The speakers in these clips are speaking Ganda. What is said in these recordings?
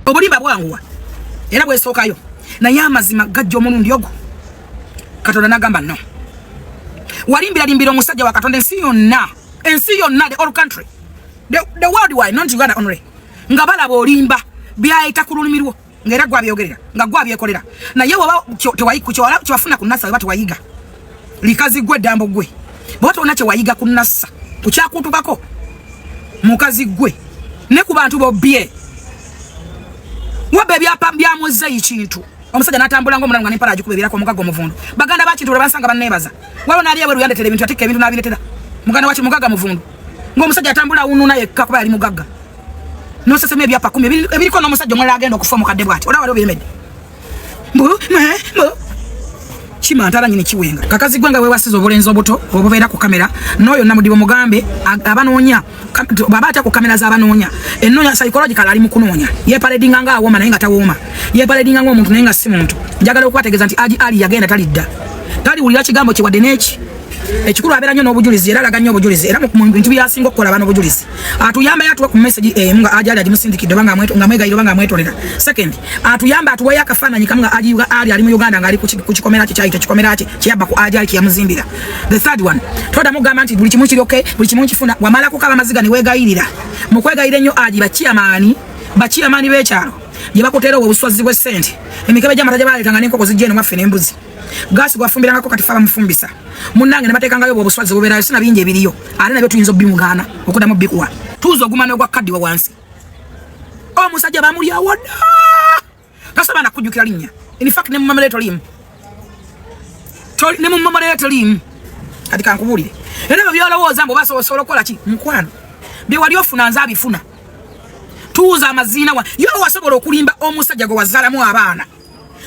Obulimba bwanguwa era bwesookayo, naye amazima gajja omulundi ogwo. Katonda nagamba no, walimbiralimbira omusajja wa Katonda ensi yonna, ensi yonna, the whole country, the world wide, not Uganda only, nga balaba olimba byayita ku lulimi lwo, ng'era gwabyogerera nga gwabyekolera. Naye woba kyewafuna ku Nassa, weba tewayiga likazi gwe, eddambo gwe, bweba tolina kyewayiga ku Nassa kukyakutukako mukazi gwe ne ku bantu bobbye, wabba ebyapa bya muzeeyi Kintu, omusajja n'atambula ng'omulalu nga n'empala agikuba ebirako. Omugagga omuvundu, baganda ba Kintu lwe bansanga banneebaza. Waliwo n'ali ebweru yandetera ebintu, yatikka ebintu n'abiretera muganda wa mugagga muvundu, ng'omusajja atambula awunuuna yekka kuba yali mugagga. Nosesema ebyapa 10 ebiriko n'omusajja omulala agenda okufa omukadde bw'ati, olaba waliwo byemedde mbu mbu kimantala nyini kiwenga. Kakazi gwe nga wewasiza obulenzi obuto obubeera ku kamera n'oyo Namudibo, mugambe abanoonya bw'aba atya ku kamera z'abanoonya ennoonya psychological ali mu kunoonya, yeparedinga nga awooma naye nga tawooma, yeparedinga ng'omuntu naye nga si muntu. Njagala okubategeeza nti Aji Ali yagenda talidda, taliwulira kigambo kye wadde n'eki. Ekikulu abeera nnyo n'obujulizi era alaga nnyo obujulizi, era mu bintu byasinga okukola aba n'obujulizi. Atuyamba yatuwa ku message emu nga Aji Ali agimusindikidde oba nga mwegayira oba nga amwetolera. Second, atuyamba atuweeyo akafaananyi kamu nga Aji Ali ali mu Uganda ng'ali ku kikomera kye kyayita kikomera kye kyeyabba ku Aji Ali kyeyamuzimbira. The third one, toddamu kugamba nti buli kimu kiri okay, buli kimu nkifuna. Wamala kukaba amaziga ne weegayirira. Mu kwegayira ennyo Aji, bakiyamaani b'ekyalo gye bakuteera obwo obuswazi bw'essente, emikebe gy'amata gye baleetanga n'enkoko zijja eno waffe n'embuzi, gaasi gwafumbirangako kati fe abamufumbisa munnange ne bateekangayo obwo obuswazi bubeerayo. Sina bingi ebiriyo, ate nabyo tuyinza obimugaana okuddamu bikuwa. Tuuza oguma n'ogwa kaddiwa wansi, omusajja bamulyawo dda, tasobola nakujjukira linnya. In fact, ne mumamere toliimu, ne mumamere toliimu. Kati kankubuulire, era ebyo byolowooza mbu oba osobola okukola ki, mukwano, bye wali ofuna nze abifuna. Tuuza amaziina wa yo wasobola okulimba omusajja gwe wazaalamu abaana,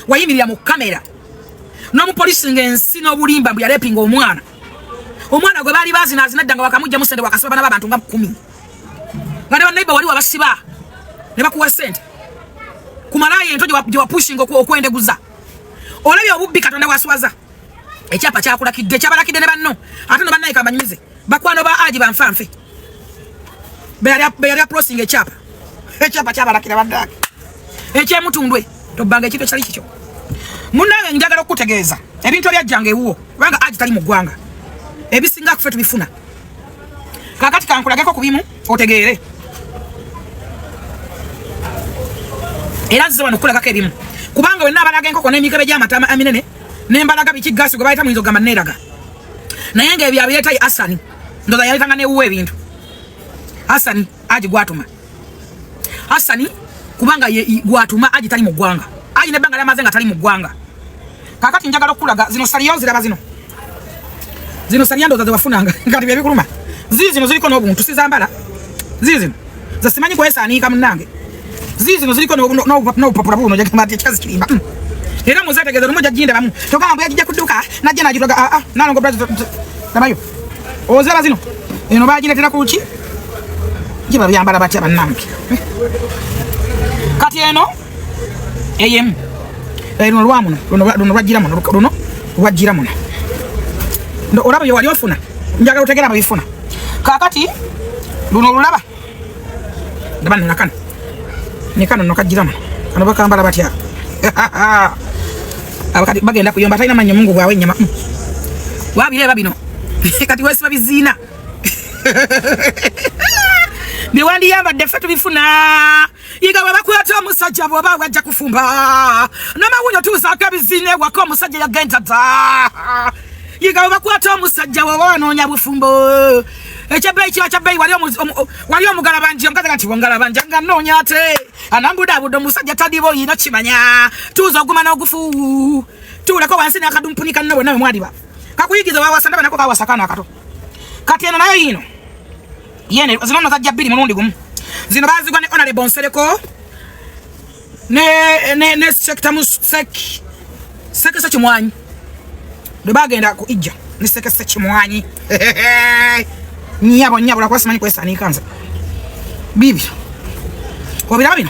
wayimirira mu kamera n'omupolisi ng'ensi n'obulimba mbu yalepinga omwana, omwana gwe baali bazinaazina dda nga wakamugjamu sente, wakasiba bana b'abantu nga 10, nga ne bannaiba wali wabasiba ne bakuwa sente ku malaaya ento gye wapushinga okwendeguza. Olabye obubbi Katonda waswaza. Ekyapa kyakulakidde, kyabalakidde ne banno. Ate no bannaye kambanyumize, bakwano ba Aji banfanfe beyali aprosinga ekyapa, ekyapa kyabalakira baddake ekyemutundwe. Tobbanga ekintu ekitali kikyo. Munnange, njagala okukutegeeza ebintu ebyajjanga ewuwo, kubanga Aji tali mu ggwanga, ebisinga kufe tubifuna. Kakati kankulageko ku bimu otegeere, era nzize wano okukulagako ebimu, kubanga wenna abalaga enkoko n'emikebe gy'amata eminene nembalaga biki, gaasi gwe bayita, muyinza okugamba neeraga, naye nga ebyo abireeta ye Asani. Ndoza yaleetanga newuwa ebintu Asani Aji gwatuma Asani, kubanga ye gwatuma. Aji tali mu ggwanga, Aji nebbanga lyamaze nga tali mu ggwanga. Kakati njagala okukulaga zino saliyo, ziraba zino, zino saliya ndoza zewafunanga kati byebikuluma. Zii zino ziriko n'obuntu, sizambala. Zii zino ze simanyi kwesaaniika munnange. Zii zino ziriko n'obupapula buno, jagamba nti ekikazi kirimba. Era muzeetegeeza lumu jajindabamu, togamba mbu yagijja ku dduka najja nagitwaga. Aa, nalongo brazi, labayo, oziraba zino, eno bagireetera ku ki gye babyambala batya bannange. Kati eno eyemu luno lwamuno, luno lwajjira muno, luno lwajjira muno. Olaba bye wali ofuna, njagala otegera babifuna. Kakati luno olulaba, ndaba nno nakano ne kano nno kajjira muno. Kano bakambala batya? Abakati bagenda kuyomba, talina mannyo, mungu gwawe ennyama. Wabireeba bino, kati weesiba biziina bye wandiyambadde, ffe tubifuna. Yiga bwe bakwata omusajja, bw'oba wajja kufumba n'amawunyo, tuuzaako ebiziina ewaka, omusajja yagenda dda. Yiga bwe bakwata omusajja, bw'oba wanoonya bufumbo, ekyebbeeyi kiba kyabbeeyi. Wali omugalabanja, omukazi nti bongalabanja nga nnoonya ate anambudaabuda omusajja tadiba, oyina kimanya. Tuuza oguma n'ogufu, tuulako wansi n'akadumpuni kanno bonna bwe mwaliba kakuyigiza wawasa, ndaba nako kawasa kaana akato. Kati eno nayo yiino yene, zino nno zajja bbiri mulundi gumu. Zino bazigwa ne Honorable Nsereko ne sekta sek sekese kimwanyi bwe bagenda ku ijja ne sekese kimwanyi. Nyabo nyabo, lwakuba simanyi kwesaniika nze. Bibyo obiraba bino,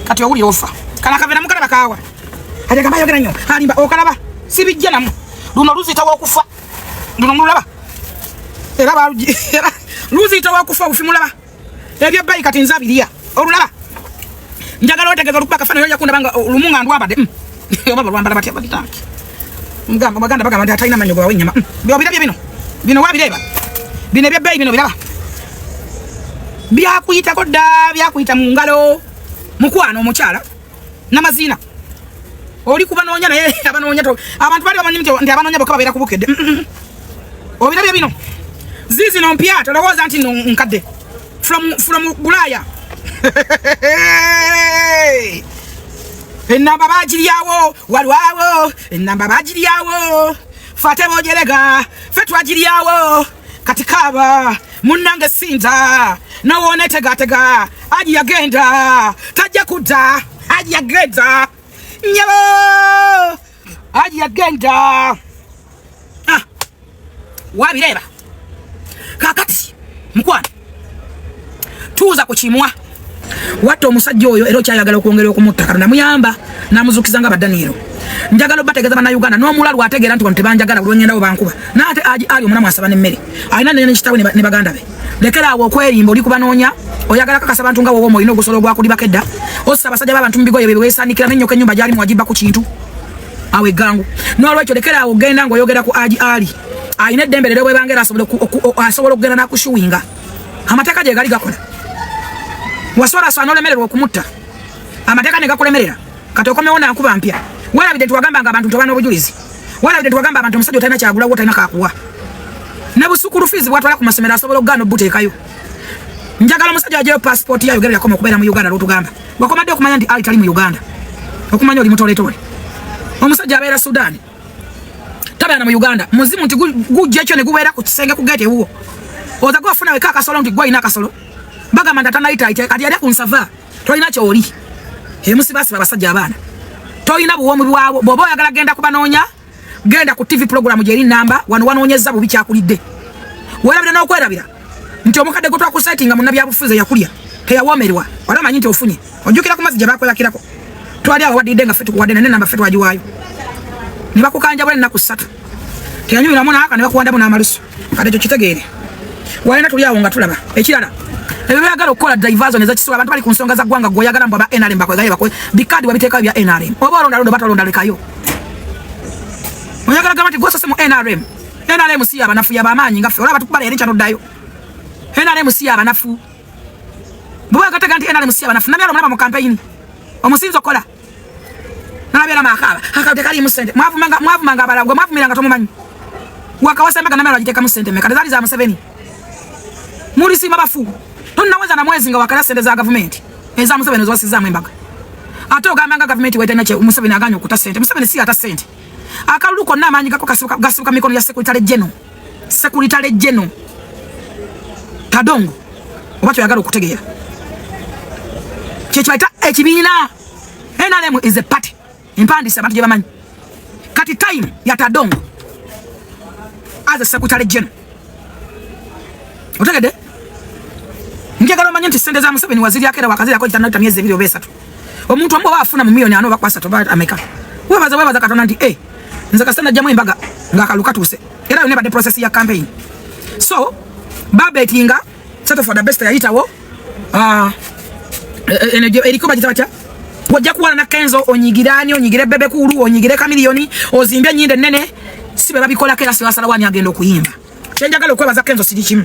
kati owulira ofa. Kana akavera mukalaba kaawa, ajagamba ayogera nnyo, alimba. Okalaba sibijja namu, luno luzitawa okufa, luno mululaba era era luzitawa okufa obufi. Mulaba ebyebbayi, kati nze abirya, olulaba. Njagala otegeeza olukuba akafaananyi ojja kundaba nga lumu nga ndwabadde. Oba balwambala batya bagitaaki. Mugamba baganda bagamba nti atalina mannyo gwawe ennyama. Byobirabye bino. Bino wabireeba. Bino ebyebbeeyi bino biraba. Byakuyitako dda, byakuyita mu ngalo. Mukwano omukyala namaziina. Oli kubanoonya naye abanoonya abantu bali bamanyi nti abanoonya bokka babeera ku Bukedde. Obirabye bino. Ziizino mpya tolowooza nti no nkadde. From Bulaya. Enamba bagiryawo walwawo, enamba bagiryawo fate bojerega fe twagiryawo kati kaaba munnange sinza nowonetegatega aji yagenda tajja kudda aji yagenda nyabo aji yagenda. Ah, wabireba kakati mukwano tuuza ku kimwa watta omusajja oyo era okyayagala okwongera okumutta. Katonda muyamba namuzukiza nga badaniero. Njagala obategeeza bannayuganda n'omulalu ategeera nti wano tebanjagala lwengendawo bankuba naate aji ali omulamu asaba n'emmere alina nene kitaawe ne baganda be. Lekera awo okwerimba oli kubanoonya oyagala kakasa bantu nga wowooma olina ogusolo ogwakulibako edda ossa abasajja b'abantu mu bigoye bye weesaanikira n'ennyoko ennyumba gyali muwagibba ku kintu awo eggangu. N'olwekyo lekera awo ogenda ng'oyogera ku aji ali alina eddembe leero bwebanga era asobola okugenda n'akushuwinga. Amateeka gye gali gakola waswalaswa n'olemererwa okumutta amateeka ne gakulemerera kati okomewo nankuba mpya. Weerabidde nti wagambanga abantu nti oba n'obujulizi. Weerabidde nti wagamba abantu omusajja otalina kyagulawo otalina kakuwa ne busukulu fiizi bwatwala ku masomero asobola okugaana obuteekayo. Njagala omusajja ajeyo pasipooti yayo gerera yakoma okubeera mu Uganda lwotugamba wakomadde okumanya nti Ali tali mu Uganda okumanya oli mutoletole. Omusajja abeera Sudan tabeera na mu Uganda muzimu nti gujja ekyo ne gubeera ku kisenge ku geeti ewuwo oza gwafuna weka akasolo nti gwalina akasolo bagamba nti atanayita kati yali ku nsava tolina kyoli emusibasiba abasajja abaana tolina buwoomi bwabwo. Bw'oba oyagala genda kubanoonya genda ku TV program gyeri namba wano wanoonyezza bubi kyakulidde. Weerabira n'okwerabira nti omukadde gwe twakusetinga munnabyabufuzi eyakulya teyawoomerwa wali omanyi nti ofunye ojjukira ku mazzi gye bakwebakirako twali awo wadidde nga ffe tukuwadde naye namba ffe twagiwaayo ne bakukanjabula ennaku 3 teyanyumiramu naaka ne bakuwandamu n'amalusu. Kati ekyo kitegeere walina tuli awo nga tulaba ekirala ebyo byagala okukola diversion ezakisuula abantu bali ku nsonga za ggwanga gwe oyagala mbu aba NRM bakwegaye bakwe bikaadi wabiteekayo bya NRM oba olonda londa batolonda lekayo oyagala gamba nti gwosose mu NRM. NRM si yabanafu yabamaanyi nga ffe olaba tukubala eri nkyatoddayo. NRM si yabanafu bwe bagatega nti NRM si yabanafu namyalo omulaba mu campaign omusinza okukola nalabyera makaaba akalo tekaliimu ssente mwavumanga abalala gwe mwavumiranga tomumanyi wakawasa embaga namyalo agiteekamu ssente meka tezaali za Museveni mulisiima bafu tonnaweza na mwezi nga wakala ssente za gavumenti eza Museveni zowasizaamu embaga ate ogamba nga gavumenti wetalina kye Museveni aganye okuta ssente. Museveni si ata ssente akalulu konna amaanyi gako gasibuka mikono ya Secretary General. Secretary General Tadongo oba kyoyagala okutegeera kyekibayita ekibiina. NRM is a party empandiisa abantu gye bamanyi. Kati time ya Tadongo as a Secretary General otegedde. Njagala omanye nti ssente za Museveni waziryako era wakaziryako gitanayita myezi 2 oba 3. Omuntu omu oba afuna mu miliyoni 4 oba 3 oba ameka webaza webaza Katonda nti nze kasita najjamu embaga ng'akalulu katuuse era yonna ebadde process ya campaign. So babetinga settle for the best yayitawo eriko bagita batya wajja kuwala na Kenzo onyigirani onyigire Bebe Cool onyigire Chameleone ozimbye ennyindo ennene si be babikolako era si basalawo ani agenda okuyimba. Kyenjagala okwebaza Kenzo siri kimu.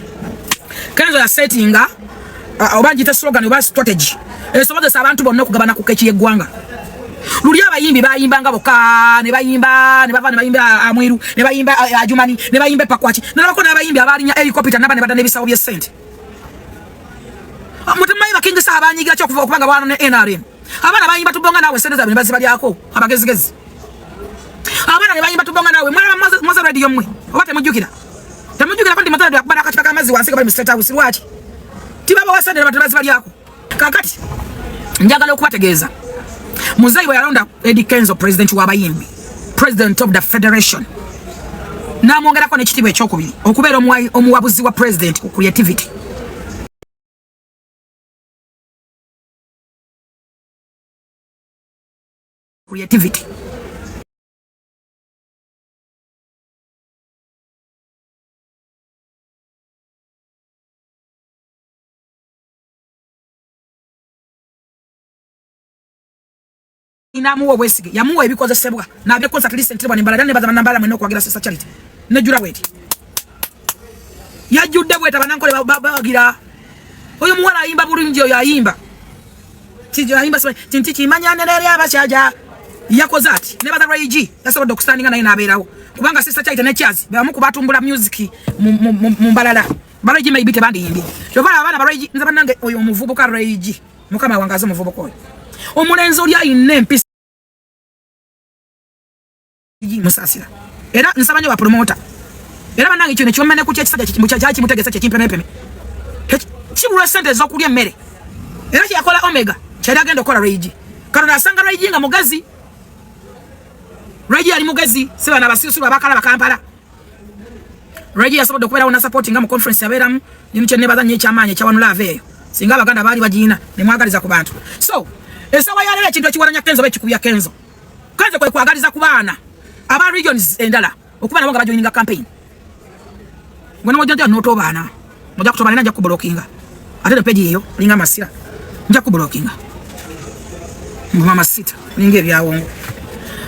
Kenzo ya settinga oba njite slogan oba strategy esobozesa abantu bonna okugabana ku keki y'eggwanga. Luli abayimbi bayimbanga bokka ne bayimba ne bava ne bayimba Amwiru ne bayimba Ajumani ne bayimba Pakwaki nalabako n'abayimbi abaalinya helicopter naba ne badda n'ebisawo by'essente. Mutemumanyi King Saha banyigira ki okuva okubanga bwana ne NRM. Abaana bayimba tubonga naawe sente zaabwe ne bazibalyako abagezigezi. Abaana ne bayimba tubonga naawe mwalaba Moze Radio mmwe oba temujjukira? Temujjukira ko nti Moze Radio akuba n'akacupa k'amazzi wansi nga bali mu State House lwaki? Tibabawa sente ne bazibalyako. Kaakati njagala okubategeeza Muzeeyi bwe yalonda Eddy Kenzo president w'abayimbi president of the federation n'amwongerako n'ekitiibwa ekyokubiri okubeera omuwabuzi wa president ku creativity. Creativity. Namuwa obwesige, yamuwa ebikozesebwa nabye concert recently bwana Mbalala ne bazana Nambala mwene okuwagira Sister Charity nejjula bweti yajjudde bweta banankole bawagira oyo muwala ayimba bulungi oyo ayimba kijo ayimba kinti kimanya nerere abashaja yakoze ati ne baza Ray G yasobodde okustandinga naye n'abeerawo kubanga Sister Charity ne Chaz be bamu ku batumbula music mu Mbalala. Ba Ray G maybe tebandiyimbye kyova abaana ba Ray G nze bannange oyo omuvubuka Ray G Mukama wangaze omuvubuka oyo omulenzi oli ayina empisa musasira era nsaba nnyo bapromota era bannange kino ekiwemene ku kyekisajja kyali kimutegesa kyekimpemepeme kibulwa sente ez'okulya emmere era kyeyakola Omega kyali agenda okukola Ray G. Katonda asanga Ray G nga mugezi. Ray G yali mugezi si bano abasirusiru abakalaba Kampala. Ray G yasobodde okubeerawo na support nga mu conference yabeeramu ninu kye nebaza nnyo ekyamaanyi ekya One Love eyo singa Abaganda baali bagiyina ne mwagaliza ku bantu. So essaawa ya leero ekintu ekiwalanya Kenzo oba ekikubya Kenzo, Kenzo kwe kwagaliza ku baana aba regions endala okuba nabo nga bajoininga campaign. Gwe nowojja n'otobaana ojja kutobaana nja kubulokinga ate ne page eyo linga amasira nja kubulokinga mbu mama sita linga ebyawongo.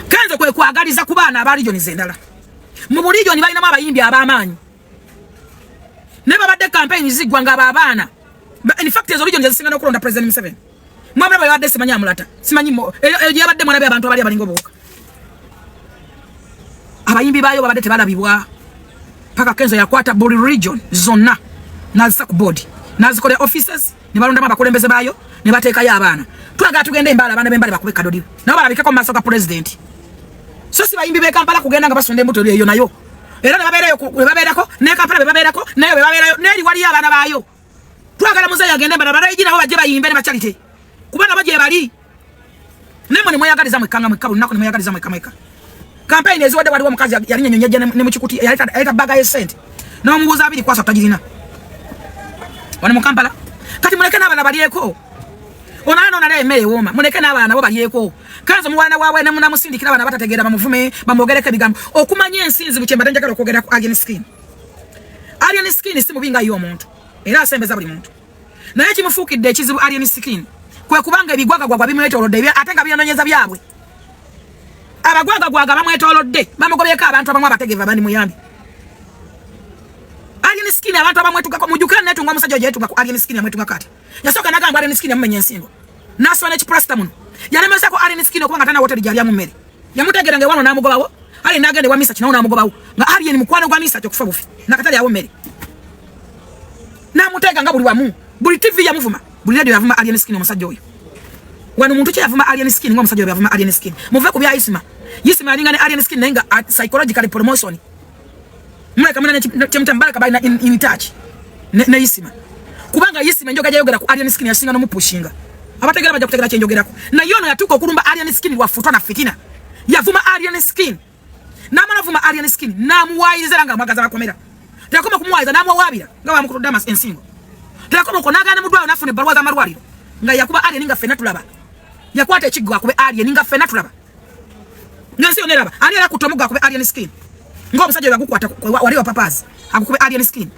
Kenzo kwe kwagaliza ku baana aba regions endala. Mu bulijoni balinamu abayimbi ab'amaanyi naye babadde campaign ziggwa nga abaana in fact ezo regions ezisinga n'okulonda President Museveni. Mwamulaba yabadde simanyi amulata simanyi eyo gyeyabadde mwalabe abantu abali abalinga obuwuka abayimbi baayo babadde tebalabibwa paka Kenzo yakwata buli region zonna n'azisa ku board n'azikolera offices ne balondamu abakulembeze baayo ne bateekayo abaana. Twagala tugende Embala abaana b'Embale bakube kadodi nabo balabikeko mu maaso ga pulezidenti so si bayimbi b'e Kampala kugenda nga basunda embuto eyo nayo era ne babeerayo ne babeerako ne Kampala be babeerako nayo be babeerayo n'eri waliyo abaana baayo. Twagala muzeeyi agende Embala balaigi nabo bajje bayimbe ne bacalite kuba nabo gye bali naye mwe ne mweyagaliza mwekka nga mwekka buli lunaku ne mweyagaliza mwekka mwekka. Campaign eziwadde waliwo omukazi yalinya ennyonyi yajja ne mu kikuti yaleeta bbaga y'essente n'omubuuza abiri kwasa tagirina wano mu Kampala. Kati muleke n'abaana balyeko onala n'onala emmere ewooma muleke n'abaana nabo balyeko. Kenzo muwana waabwe ne munamusindikira abaana batategeera bamuvume bamwogereko ebigambo okumanya ensi nzibu kye mbadde njagala okwogera ku Alien Skin. Alien Skin si mubi nga ye omuntu era asembeza buli muntu naye kimufuukidde ekizibu Alien Skin kwe kubanga ebigwagagwagwa bimwetoolodde ate nga byanoonyeza byabwe. Abagwagagwaga bamwetoolodde bamugobyeko abantu abamu abategeevu abandi muyambi. Alien Skin abantu abamwetugako mujjukira netunga omusajja oyo yeetuga ku Alien Skin yamwetugako ati yasooka n'agamba Alien Skin yamumenya ensingo n'asiba n'ekipulasita muno yalemesako Alien Skin okuba nga talina woteri gy'alyamu mmere yamutegeera nga ewano n'amugobawo Alien n'agenda ewa Misaki nawo n'amugobawo nga Alien mukwano gwa Misaki okufa bufi nakatali awo mmere n'amuteega nga buli wamu buli TV yamuvuma buli radio yavuma Alien Skin omusajja oyo wano muntu kye yavuma Alien Skin ng'omusajja oyo yavuma Alien Skin muve ku bya Isma. Isma alinga ne Alien Skin naye nga psychological promotion muleka muna kyemutamba baleka balina in touch ne Isma kubanga Isma enjoga gyayogera ku Alien Skin yasinga n'omupushinga abategera bajja kutegera kyenjogerako naye ono yatuuka okulumba Alien Skin lwafutwa na fitina yavuma Alien Skin n'amala avuma Alien Skin n'amuwaayiriza era ng'amwagaza bakomera teyakoma kumuwaayiriza n'amuwawaabira nga bamukutudde ensingo teyakoma okwo n'agenda mu ddwaliro n'afuna ebbaluwa z'amalwaliro nga yakuba Alien nga ffenna tulaba yakwata ekiggo akube Alien nga ffenna tulaba ng'ensi yonna eraba ani era akutta omuggo akube Alien Skin ng'omusajja oyo agukwata wali wa papazi agukube Alien Skin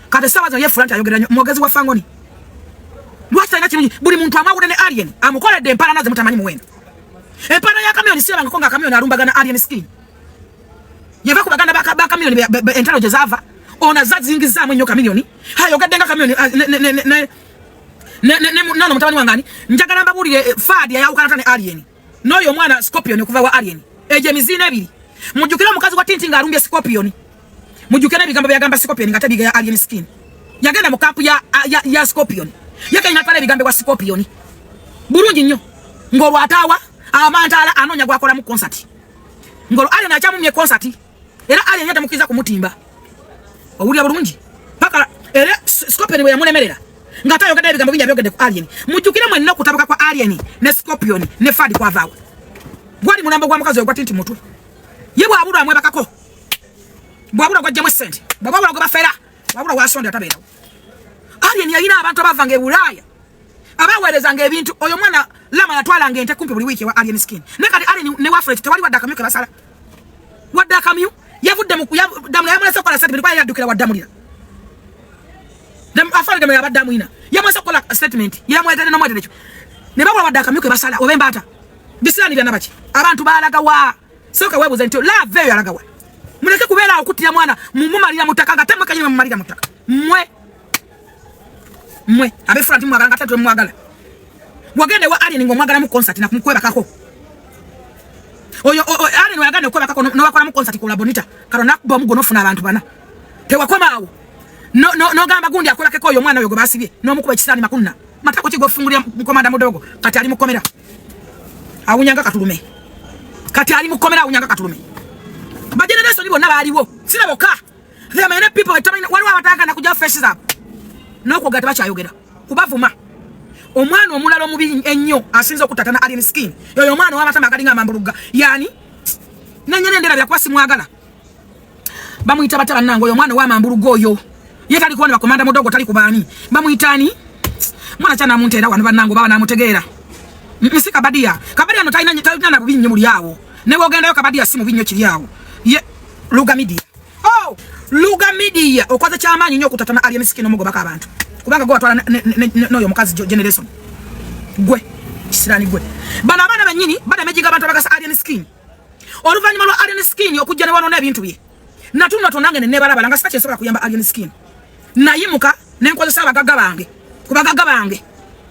kati essaawa zino yeefuula nti ayogera nnyo mwogezi wa Fangoni lwaki talina kirungi buli muntu amwawudde ne Alien amukoledde empalana ze mutamanyi muwendo empalana ya Chameleone sirabangako nga Chameleone alumbagana Alien Skin yava ku baganda ba Chameleone entalo gye zaava ono azze azingizaamu ennyo Chameleone ayogedde nga Chameleone nono mutabani wange ani njagala mbabuulire Fadi yayawukana ta ne Alien n'oyo omwana Scorpion okuva wa Alien egyo emiziina ebiri mujjukire omukazi wa Tinti ng'alumbye Scorpion mujjukire n'ebigambo byagamba Scorpion nga tebiga ya Alien Skin yagenda mu kampu ya Scorpion yagenda natwala ebigambo bwa Scorpion bulungi nnyo ng'olwo ataawa amantaala anoonya gwakolamu concert ng'olwo Alien akyamumye concert era Alien yatamukiriza kumutimba owulira bulungi paka era Scorpion bwe yamulemerera ng'ate ayogedde ebigambo bingi abyogedde ku Alien mujjukire mwenna okutabuka kwa Alien ne Scorpion ne Fadi kwavaawo gwali mulambo gwa mukazi oyo gwa Tinti mutwe ye bw'abulwa amwebakako bw'abulwa gwajjamu essente bw'abulwa gwe bafera bw'abulwa wasonda atabeerawo Alien yalina abantu abavanga e Bulaaya abaweerezanga ebintu oyo mwana Lama yatwalanga ente kumpi buli wiiki ewa Alien Skin naye kati Alien ne Wafret tewali wadde akamyu ke basala wadde akamyu yavudde mu Damula yamulese okukola statement kuba yaddukira wa Damulira afande Damula yabadde amwina yamulese okukola statement yamwetedde nomwetedde ekyo ne babula wadde akamyu ke basala oba embaata Bisirani bya nabaki? Abantu balaga wa? Soka webuze nti love eyo yalaga wa? Muleke kubeera awo kuttira mwana mumumalira mu ttaka nga temwe kanyini mumumalira mu ttaka. Mmwe mmwe abefula nti mwagala nga tatu mwagala. Wagende wa Alien ng'omwagala mu concert na kumukwebakako. Oyo Alien wayagala okwebakako n'obakola mu concert ku La Bonita. Kano nakuba omugo n'ofuna abantu bana. Tewakoma awo. No no nogamba gundi akolakeko oyo omwana oyo gwe basibye n'omukuba ekisaani makunna. Matako ki gofungulira mukomanda mudogo kati ali mukomera. Awunyanga katulume. Kati ali mukomera awunyanga katulume. Ba generation bonna baaliwo. Sina bokka. There are many people waliwo abatagana kujja faces up. N'okwogera tebakyayogera. Kubavuma. Omwana omulala omubi ennyo asinze okutatana Alien Skin. Yoyo omwana ow'amatama agalinga amambulugga. Yani nanyana endera byakuba simwagala. Bamuyita batya bannange oyo omwana ow'amambulugga oyo. Ye tali kuba ne bakomanda mudogo tali kubaani. Bamuyita ani? Mwana kyana munteera wano bannange oba banaamutegeera. Nsi Kabadia. Kabadia no talina talina na bubi nnyo muli awo. Ne bw'ogendayo Kabadia si mubi nnyo kiri awo. Ye Luga Media. Oh, Luga Media okoze kyamaanyi nnyo okutatana Alien Skin omugobako abantu. Kubanga gwe watwala n'oyo omukazi Generation. Gwe kisirani gwe. Bano abaana bennyini badamejiga abantu abagasa Alien Skin. Oluvannyuma lwa Alien Skin okujja ne wanoona ebintu bye. Natunula tonange ne nebalabala nga sina kye nsobola kuyamba Alien Skin. Nayimuka ne nkozesa abagagga bange. Ku bagagga bange.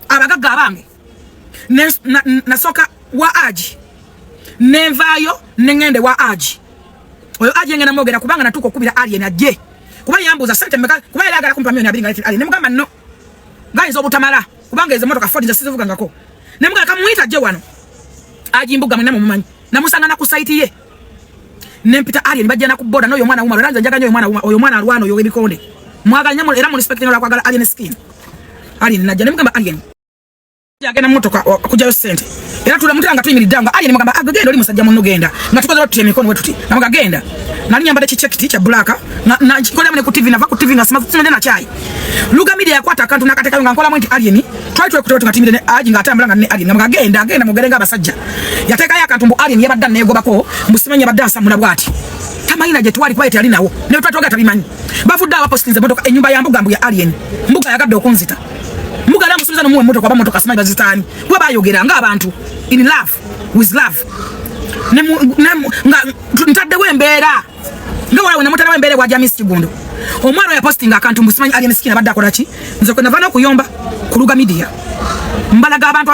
Abagagga abange. Nasooka wa Aji. Nenvaayo ne ŋŋenda ewa Aji. Oyo Aji ngenda mwogera kubanga natuuka okukubira Alien ajje. Kuba yambuuza ssente mmeka kuba yali ayagala kumpa 20,000,000 nga Alien. Ne mugamba no. Gayinza obutamala kubanga ezo emmotoka Ford nze sizivugangako. Ne mugamba kamuyite ajje wano. Aji Mbuga mwenna mumumanyi. Namusanga na ku site ye. Ne mpita Alien bajja na ku boda n'oyo omwana wuma era nze njagala nnyo oyo omwana wuma oyo omwana alwana oyo ow'ebikonde. Mwagala nnyo era mu respect nnyo lwakwagala Alien Skin. Alien najja ne mugamba Alien agenda mu motoka okujayo ssente era tula mutera nga tuyimiridde awo nga Alien mugamba ah, genda oli musajja munno genda nga tukoze tuti emikono we tuti namuga genda nali nyambadde kichekiti kya black na nkikoleramu ne ku TV nava ku TV nga simaze na kyayi Luga Media yakwata akantu n'akateekayo nga nkolamu nti Alien twali twekutte nga tuyimiridde ne Aji ng'atambula nga ne Alien namuga genda genda mwogere ng'abasajja yateekayo akantu mbu Alien yabadde anneegobako mbu simanyi yabadde ansamula bw'ati tamanyi na gye twali kuba ye teyali nawo ne twali twogera tabimanyi bavudde awo bapositinze emmotoka ennyumba ya Mbuga mbu ya Alien Mbuga ayagadde okunzita Mbuga era amusuubiza nomuwa emmotoka oba motoka simanyi bazitaani kuba bayogera ng'abantu in love with love nga ntaddewo embeera nga walawe namutalawo embeera ewa Jamis Kigundo omwana oyo yapositinga akantu mbu simanyi Alien Skin abadde akola ki nze kwe nava n'okuyomba ku Luga Media mbalaga abantu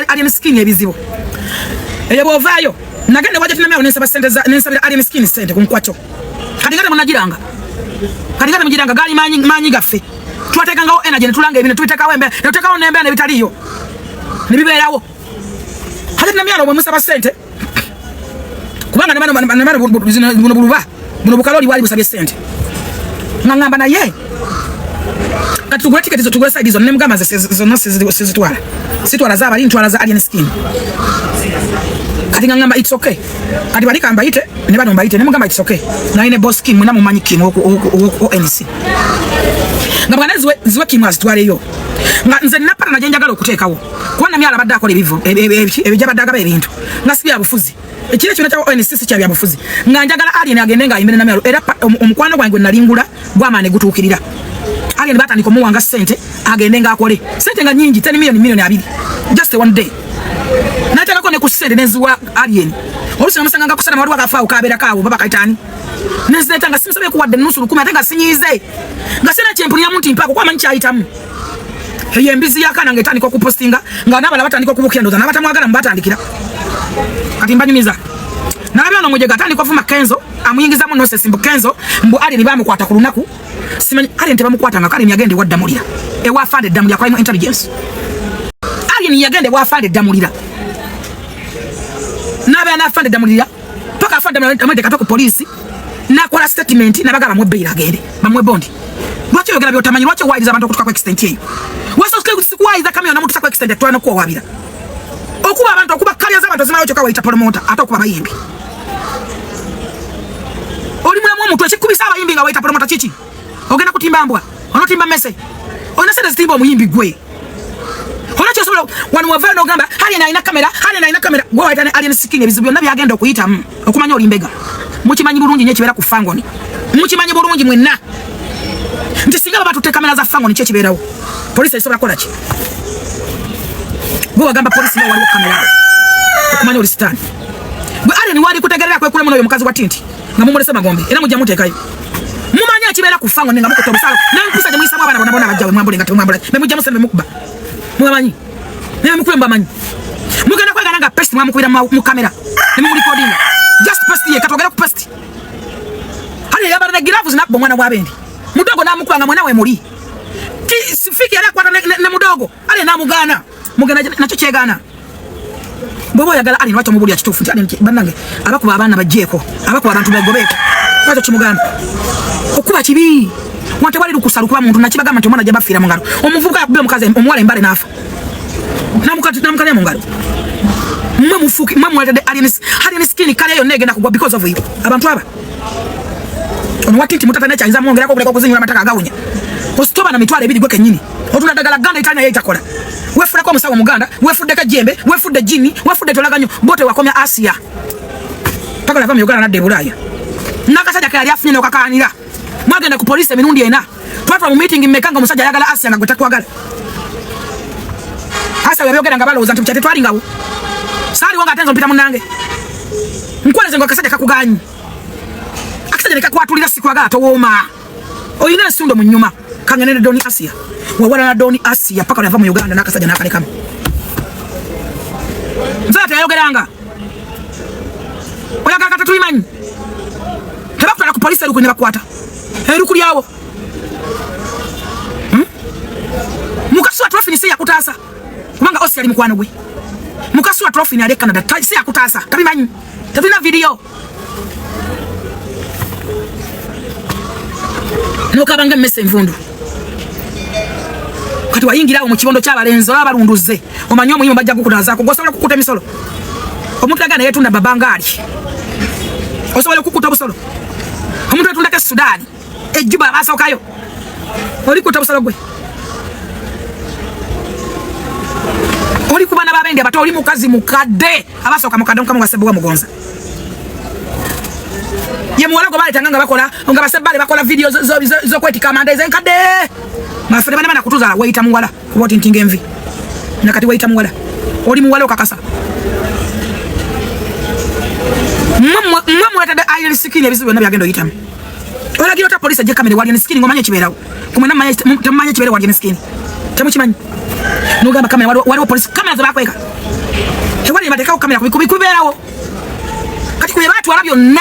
Alien Skin ebizibu eyo bw'ovaayo nagenda ewa Jatina Myawo nensaba ssente nensabira Alien Skin ssente ku nkwakyo kati nga temunagiranga kati nga temugiranga gaali maanyi gaffe twateekangawo energy ne tulanga ebintu tubiteekawo embeera ne tuteekawo n'embeera n'ebitaliiyo ne bibeerawo Hajati Namyalo bwe musaba ssente kubanga ne bano buno buluba buno bukaloli bwali busabye ssente nga ngamba naye kati tugule tiketi zo tugule side zonna ne mugamba nze zonna sizitwala sitwala zaabali ntwala za Alien Skin kati nga ngamba it's okay kati bali kambayite ne bano mbayite ne mugamba it's okay naye ne boss Kim mwena mumanyi Kim oku ONC nga bwana ziwe ziwe Kim azitwaleyo nga nze napata naje njagala okuteekawo kuba Namyalo abadde akola ebivu ebijabadde agaba ebintu nga si byabufuzi ekiro kyona kya ONC si kya byabufuzi nga njagala Alien agende nga ayimbire Namyalo era omukwano gwange gwe nalingula gwamaani gutuukirira Alien batandika omuwanga ssente agende nga akole ssente nga nyingi 10 million million abiri just one day nateekako ne ku ssente neziwa Alien oluusi namusanga nga kusala waliwo akafaawo kabeera kaawo baba kayitaani nezireeta nga simusabye kuwadde nusu lukumi ate nga sinyiize nga sina kyempuliramu nti mpaako kuba manyi kyayitamu eyo embizi y'akaana ng'etandika okupostinga nga n'abalala batandika okubukira ndowooza n'abatamwagala mubatandikira kati mbanyumiza nalabye ono omujega atandika ovuma Kenzo amuyingizamu nonsense mbu Kenzo mbu Alien bamukwata ku lunaku simanyi Alien tebamukwatanga Alien yagenda ewa Ddamulira ewa Afande Ddamulira crime intelligence Alien yagenda ewa Afande Ddamulira n'abeera n'Afande Ddamulira paka Afande Ddamulira kato ku poliisi nakola statement nabagamba bamuwe bail agende bamuwe bondi lwaki oyogera byotamanyi lwaki owayiriza abantu okutuka ku extent eyo wasikuwayiza kamyo namutusa ku extent etwala nokuwawabira okuba abantu okuba kalya z'abantu ozimalayo kyokka wayita promoter ate okuba abayimbi oli mulamu omutwe ekikubisa abayimbi nga wayita promoter kiki ogenda kutimba mbwa onotimba mese olina sente zitimba omuyimbi gwe olina kyosobola wano wavayo nogamba Alien alina kamera Alien alina kamera gwe wayita ne Alien Skin ebizibu byonna byagenda okuyitamu okumanya oli mbega mukimanyi bulungi nnyo ekibeera ku fangoni mukimanyi bulungi mwenna nti singa baba tutte kamera za fangoni ki ekibeerawo poliisi esobola kukola ki gwe wagamba poliisi nga waliwo kamera awo Okumanya oli sitaani. Gwe Alien wali kutegerera kwekula muno oyo mukazi wa tinti nga mumulese magombe era mujja muteekayo. Mumanyi ekibeera ku fango nga mukutte obusalo n'empisa gye muyisamu abaana bona bona bajjawe mwambule nga temwambula be mujja musebe mukuba. Mubamanyi. Naye mukube mbamanyi. Mugenda kwegana nga pest mwamukubira mu kamera ne mumulikodinga. Just pest ye katwogera ku pest. Alien yambala ne gloves n'akuba omwana w'abendi. Mudogo n'amukuba nga mwana we muli. Fiki yali akwata ne mudogo Alien n'amugaana. Mugenda nakyo kyegaana. Bw'oba oyagala Alien lwaki omubulira kituufu nti Alien bannange abakuba abaana baggyeeko, abakuba abantu begobeeko. Lwaki okimugamba? Okuba kibi. Wano tewali lukusa lukuba muntu nakibagamba nti omwana ajja bafiira mu ngalo. Omuvubuka yakubye omukazi omuwala embale n'afa. Namukalya mu ngalo. Mmwe mufuuki, mmwe muleetedde Alien skin kale yonna egenda kugwa because of you. Abantu aba. Ono wati nti mutata nakyayinza mwongerako okuleka okuzinyula amataka agawunya. Ositoba na 20,000 gwe kennyini. Otunda ddagala Ganda etali naye etakola. Weefuddeko omusawo Muganda, weefuddeko ejjembe, weefudde ejjini, weefudde tolaganyo, bo tewakomya Asia. Paka lava mu Uganda nadda e Bulaaya. N'akasajja ke yali afunye n'okakaanira. Mwagenda ku poliisi emirundi ena. Twatula mu meeting mmeka nga omusajja ayagala Asia nga gwe takwagala. Asia yabyogera nga balowooza nti bukya tetwalingawo. Saaliwo ng'ate nze ompita munnange. Nkwoleze ng'akasajja kakugaanyi. Akasajja ne kakwatulira sikwagala towooma. Olina ensundo mu nnyuma. Kangene ne Doni Asia. Wawala na Doni Asia paka lava mu Uganda n'akasajja n'akalekamu. Nze ate yayogeranga. Oyagala kata tubimanyi. Tebakutwala ku poliisi eruku ne bakwata. Eruku lyawo. Mukasi wa Trofini si yakutaasa. Kubanga Osi yali mukwano gwe. Mukasi wa Trofini ali e Canada si yakutaasa. Tabimanyi. Tetulina video. Nokabanga emmese envundu. Kati wayingira awo mu kibondo ky'abalenzi olaba balunduze. Omanyi omuyimu bajja kukunaazaako. Gwe osobola kukuta emisolo. Omuntu agenda yeetunda babangaali. Osobola okukuta obusolo. Omuntu etundako e Sudaani. Ejjuba abasookayo. Olikuta obusolo gwe. Oli ku baana b'abendi abato, oli mukazi mukadde. Abasooka mukadde omukama wa Ssebbuwa Mugonza. Ye muwala gwe baleetanga nga bakola nga basebbale bakola vidiyo z'okwetika amanda ez'enkadde. Mafere bana bana kutuzaala weeyita muwala kuba otintinga envi. Nakati weeyita muwala. Oli muwala okakasa. Mmwe muleetedde Alien Skin ebizibu byonna byagenda oyitamu. Olagira otya poliisi ejje kamera Alien Skin ng'omanyi ekibeerawo. Kumwe temumanyi ekibeerawo Alien Skin. Temukimanyi. N'ogamba kamera waliwo poliisi kamera ze bakweka. Tewali bateekawo kamera ku bikubeerawo. Kati ku bye baatwala byonna.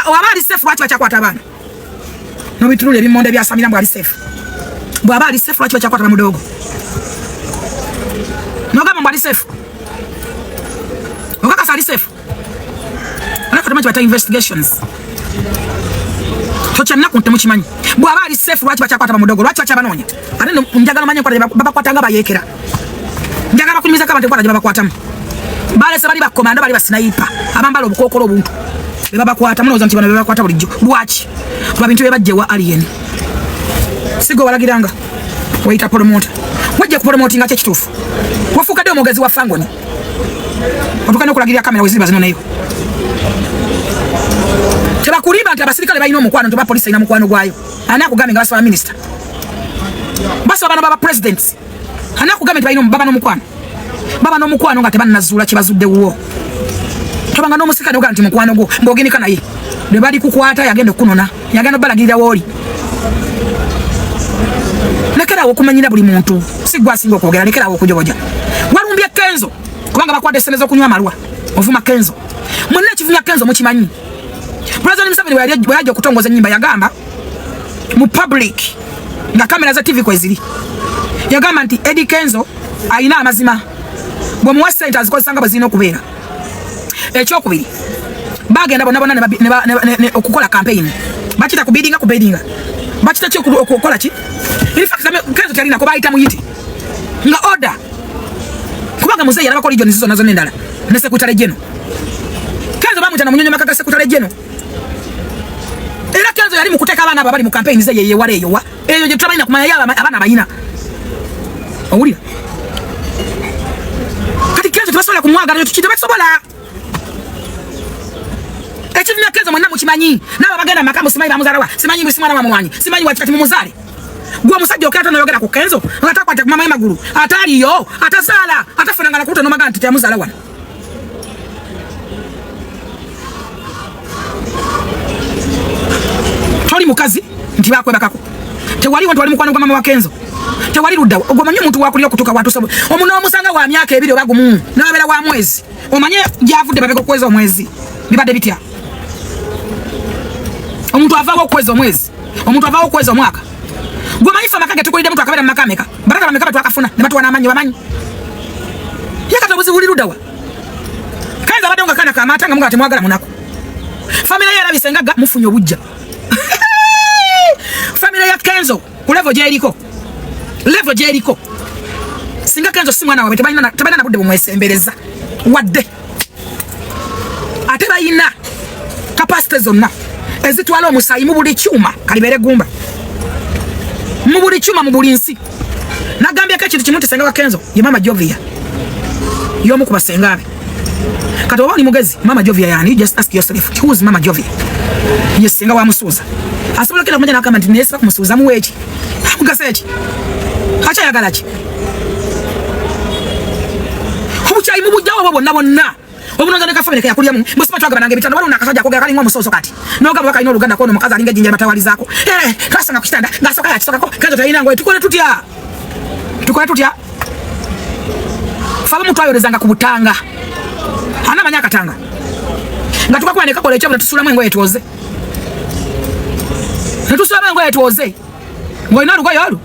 Oba ali safe lwaki bakyakwata abaana? N'obitunula ebimmonde ebyasamira mbu ali safe. Bw'aba ali safe lwaki bakyakwata bamudogo? N'ogamba mbu ali safe. Okakasa ali safe. Olaka temanyi kye investigations. Tokya nnaku temukimanyi. Bw'aba ali safe lwaki bakyakwata bamudogo? Lwaki bakyabanoonya? Ate njagala omanye enkwata babakwata nga bayeekera. Njagala bakunyumizako abantu enkwata gye babakwatamu. Balese bali bakomando bali basinayipa abambala obukookolo obuntu be babakwata. Mulowooza nti bano be babakwata bulijjo. Lwaki? Kuba bintu bye bajja ewa Alien. Si gwe walagiranga weyita promoter. Wajja kupromotinga ki ekituufu? Wafuuka ddi omwogezi wa Fangoni? Otuuka n'okulagirira kamera we ziriba zinoneyo. Tebakulimba nti abasirikale balina omukwano nti oba poliisi erina mukwano gwayo. Ani akugambye nga basaba minisita? Basaba bano baba presidents. Ani akugambye nti balina baba n'omukwano? Baba n'omukwano nga tebannazuula kye bazuddewo. Tobanga n'omusirikale ogamba nti mukwano gwo ng'ogenika naye. Lwe bali kukwata yagenda okukunona, yagenda obalagirira w'oli. Lekerawo okumanyira buli muntu, si gwe asinga okwogera, lekerawo okujoboja. Walumbye Kenzo kubanga bakwata essente z'okunywa amalwa, ovuma Kenzo. Mwenna ekivumya Kenzo mukimanyi. President Museveni bwe yajja okutongoza ennyimba yagamba mu public nga kamera za TV kweziri, yagamba nti Eddy Kenzo alina amazima, bw'omuwa ssente azikozesa nga bwe zirina okubeera. Ekyokubiri, bagenda bonna bonna okukola campaign, bakita kubidinga kubidinga, bakita ki okukola ki? In fact Kenzo teyalinako, bayita muyite nga order, kubanga muzeeyi yalabako regions zonna zonna endala ne secretary general. Kenzo bamuyita na munyonyo maka ga secretary general. Era Kenzo yali mu kuteeka abaana abo abali mu campaign ze yeyewala eyo wa eyo gye tutabalina kumanya ye abaana abayina. Owulira? Kati Kenzo tebasobola kumwagala, ekyo tebasobola. Ekivumya Kenzo mwenna mukimanyi. N'abo abagenda mu maka musimanyi bamuzaala wa, simanyi mbu si mwana wa mulwanyi, simanyi waki kati mumuzaale. Gwe omusajja okera tonoyogera ku Kenzo nga takwata ku mama w'emagulu, ataaliyo, atazaala, atafunanga na kuluto n'omagamba nti teyamuzaala wano. Toli mukazi nti bakwebakako. Tewaliwo nti wali mukwano gwa mama wa Kenzo. Tewali ludda ogwo manyi omuntu wakulira okutuuka watusobo. Omuno omusanga wa myaka ebiri oba gumu n'abeera wa mwezi. Omanye gy'avudde mabega okuweza omwezi. Bibadde bitya? Omuntu avaawo okuweza omwezi. Omuntu avaawo okuweza omwaka. Gwe manyi ffe amaka ge tukuliddemu twakabeera mu maka ameka? Baraka bameka betwakafuna ne batuwa n'amannyo bamanyi. Ye kati obuzibu buli ludda wa? Kenzo abadde nga kaana kamaata nga mugamba temwagala munaku. Famire ye erabise ngagga mufunye obujja. Famire ya Kenzo ku level gyeriko. Level gyeriko. Singa Kenzo si mwana waabwe tebalina na budde bumwesembereza. Wadde. Ate balina capacity zonna ezitwala omusaayi mu buli kyuma kalibeere gumba. Mu buli kyuma mu buli nsi. Nagambyeko ekintu kimu nti senga wa Kenzo ye Mama Jovia. Y'omu ku basenga be. Kati oba oli mugezi Mama Jovia yani, just ask yourself who is Mama Jovia? Ye senga wa Musuuza. Asobola kila mmoja n'agamba nti neesiba ku Musuuza muwe eki? Amugasa eki? Akyayagala ki? Obukyayi mubujjawo obwo bwonna bwonna. Obunoza ne kafamily ke yakulyamu musiba twagabananga ebitanda waliwo n'akasajja akogera kalinga omusooso kati n'ogamba oba kalina oluganda kwono omukazi alinga ejjinja batawalizaako eh, twasanga ku kitanda ng'asooka yakisokako Kenzo talina ngoye tukole tutya tukole tutya fe abamu twayolezanga ku butanga ana amanyi akatanga nga tukakuba ne kakola ekyobo ne tusuulamu engoye twoze ne tusuulamu engoye twoze ng'olina olugoye olwo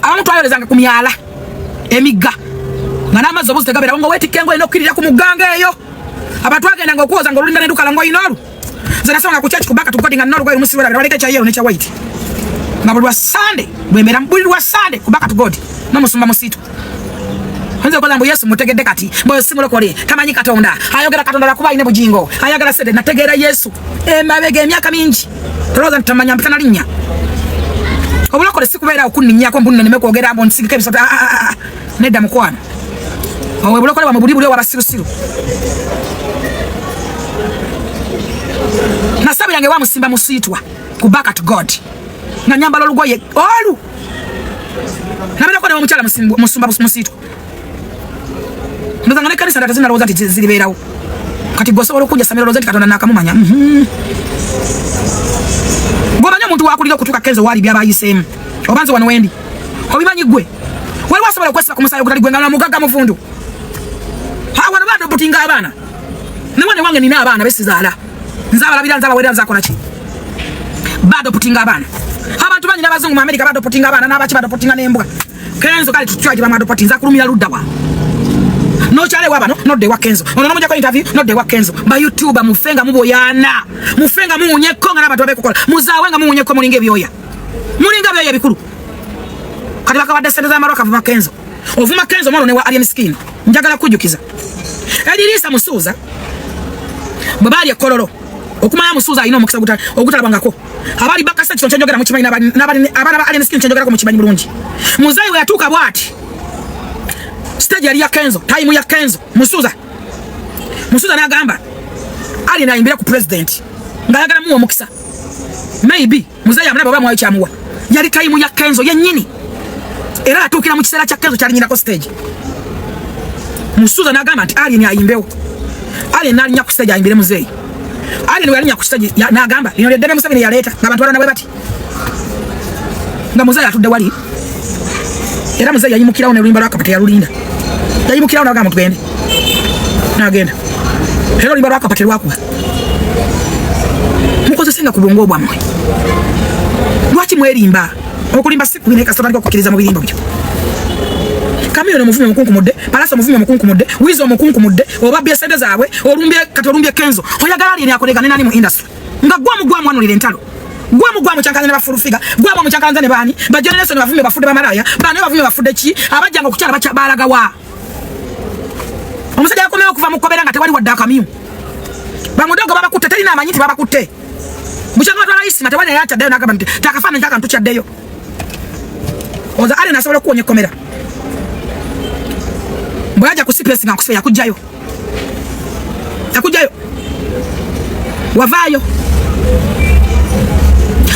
abamu twayolezanga ku myala emigga nga n'amazzi obuzi tegabeerawo nga weetikka engoye n'okkirira ku mugga ng'eyo abantu agendanga okwoza nga olulinda ne lukala ng'olina olwo nze nasonga ku church ku baka tukodi nga n'olugoye lumu sirwelabira waleka ekya yellow n'ekya white nga buli lwa Sunday bwembeera buli lwa Sunday ku baka to God n'omusumba musiitu nze okola mbu Yesu mutegedde kati mbu si mulokole tamanyi Katonda ayogera Katonda lwakuba alina bujingo ayagala sente nategeera Yesu emabega emyaka mingi tolowooza nti tamanya mpita na linnya obulokole si kubeera okunninyako mbu nno neme kwogera mbu nsigika ebisoto ah, ah, ah, nedda mukwano obwo bulokole bwamwe buli buli owabasirusiru nasabiranga ewa musimba musiitwa ku back at God nga nyambala olugoye olu nabeerako ne omukyala musumba musiitwa ndoza nga nekanisa ndala tezinalowooza nti ziribeerawo kati gwe osobola okunjasamira olowooza nti Katonda naakamumanya mhm. Gweomanyi omuntu wakulira okutuuka Kenzo waali byaba ayiseemu oba nze wano wendi obimanyi gwe waliwo asobola okwesiba ku musaayi ogutali gwe nga mugagga muvundu wano badobutinga abaana newane wange nina abaana besizaala nze abalabira nze abawerera nze akola ki badoputinga abaana abantu bangi n'abazungu mu Amerika badoputinga abaana n'abaki badoputinga n'embwa Kenzo kale tutwa gye bamwadoputinza akulumira ludda wa nokyala ewa bano nodda ewa Kenzo ono nomujjako interview nodda ewa Kenzo ba YouTuber mufe nga muboyaana mufe nga muwunyeko nga n'abantu babekukola muzaawe nga muwunyeko mulinga ebyoya mulinga ebyoya ebikulu kati bakawadde sente z'amalwa kavuma Kenzo ovuma Kenzo mwana ne wa Alien Skin njagala kujjukiza Edirisa Musuuza bwe baali ekololo okumanya Musuuza alina omukisa ogutalabangako abali bakasa kino kyenjogera mukimanyi abaana ba Alien Skin kyenjogerako mukimanyi bulungi muzeeyi we yatuuka bwati stage yali ya Kenzo time ya Kenzo Musuuza Musuuza n'agamba Alien ayimbire ku president ng'ayagala muwa omukisa maybe muzeeyi amulaba oba mwayo kyamuwa yali tayimu ya Kenzo yennyini era atuukira mu kiseera kya Kenzo kyalinyirako stage Musuuza n'agamba nti Alien ayimbewo Alien n'alinnya ku stage ayimbire muzeeyi Alien we yalinnya ku stage n'agamba lino lyeddembe Museveni yaleeta ng'abantu balwana bwe bati nga muzeeyi atudde wali era muzeeyi yayimukirawo ne luyimba lwa Kapata yalulinda yayimukirawo n'agamba tugende n'agenda era oluyimba lwa Kapata lwakuba mukozese nga ku bwongo bwammwe lwaki mwerimba okulimba si kubi naye kasita otandika okukkiriza mu birimbo byo Kamiliyoni omuvumi omukunkumudde Palasa omuvumi omukunkumudde Wizo omukunkumudde obabbye sente zaabwe olumbye kati olumbye Kenzo oyagala alien akolegane nani mu industry nga gwe omu gwamwanulira entalo gwe omu gwamukyankalanya ne bafulufiga gwe omu omukyankalanza ne baani ba John Nelson bavumye bafudde bamalaaya baani bavumye bafudde ki abajjanga okukyala baalaga wa omusajja yakomewo okuva mu kkomera nga tewali wadde akamyu bamudogo babakutte terina amanyi nti babakutte bukyanga batwala isima tewali naye akyaddeyo nagamba nti takafaananyi kakantu kyaddeyo oza alien asobola okuwonya ekkomera bwe yajja ku CPS nga nkusibe yakugjayo yakugjayo wavaayo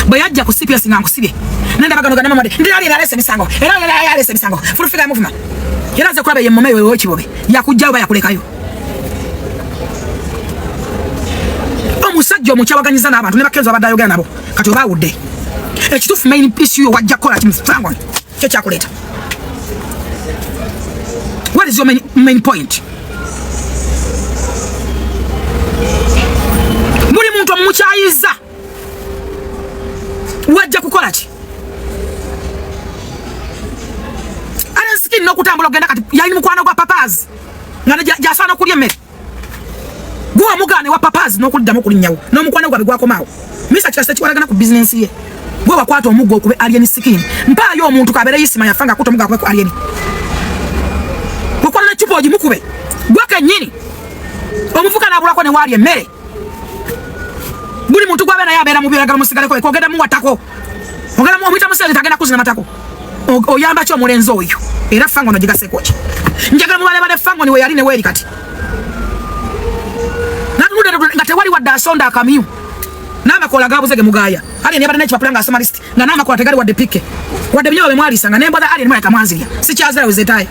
bwe yajja ku CPS nga nkusibye nenda bagano gana mamade ndi alien alese emisango era alese emisango fulufiga yamuvuma era nze kulaba ye mume wewe kibobe yakugjayo oba yakulekayo Omusajja omukyawaganyiza n'abantu ne bakenzo abadde ayogera nabo kati obaawudde. Ekituufu main issue yo wajja kukola kimu Fangon kyo kyakuleeta. What is your main point? Buli muntu omukyayiza wajja kukola ki? Alien Skin n'okutambula ogenda kati yali mukwano gwa Papazi nga gyasaana okulya emmere gwe wamugaana ewa Papazi n'okuliddamu okulinnyawo n'omukwano gwabwe gwakomaawo. Misa kirasa kiwalagana ku bizinensi ye gwe wakwata omuggo okube Alien Skin. Mpaayo omuntu kabeere Isima yafa nga akutte omuggo akube ku Alien. Wakwata n'eccupa ogimukube gwe kennyini omuvuka n'abulako ne waali emmere. Buli muntu gwabeera naye abeera mubi oyagala musigaleko eka ogenda muwatako ogenda omuyita musajja tagenda kuzina matako. Oyamba ki omulenzi oyo? Era Fangon ogigaseeko ki? Njagala mubalebale Fangon we yali ne weeri kati. Natunudde nga tewali wadde asonda akamyu n'amakoola gabuze ge mugaaya. Alien yabadde n'ekipapula ng'asoma list nga n'amakoola tegali wadde pikke wadde binyoba bye mwaliisanga n'embwa za Alien mulabika mwazirya sikyazira we zeetaaya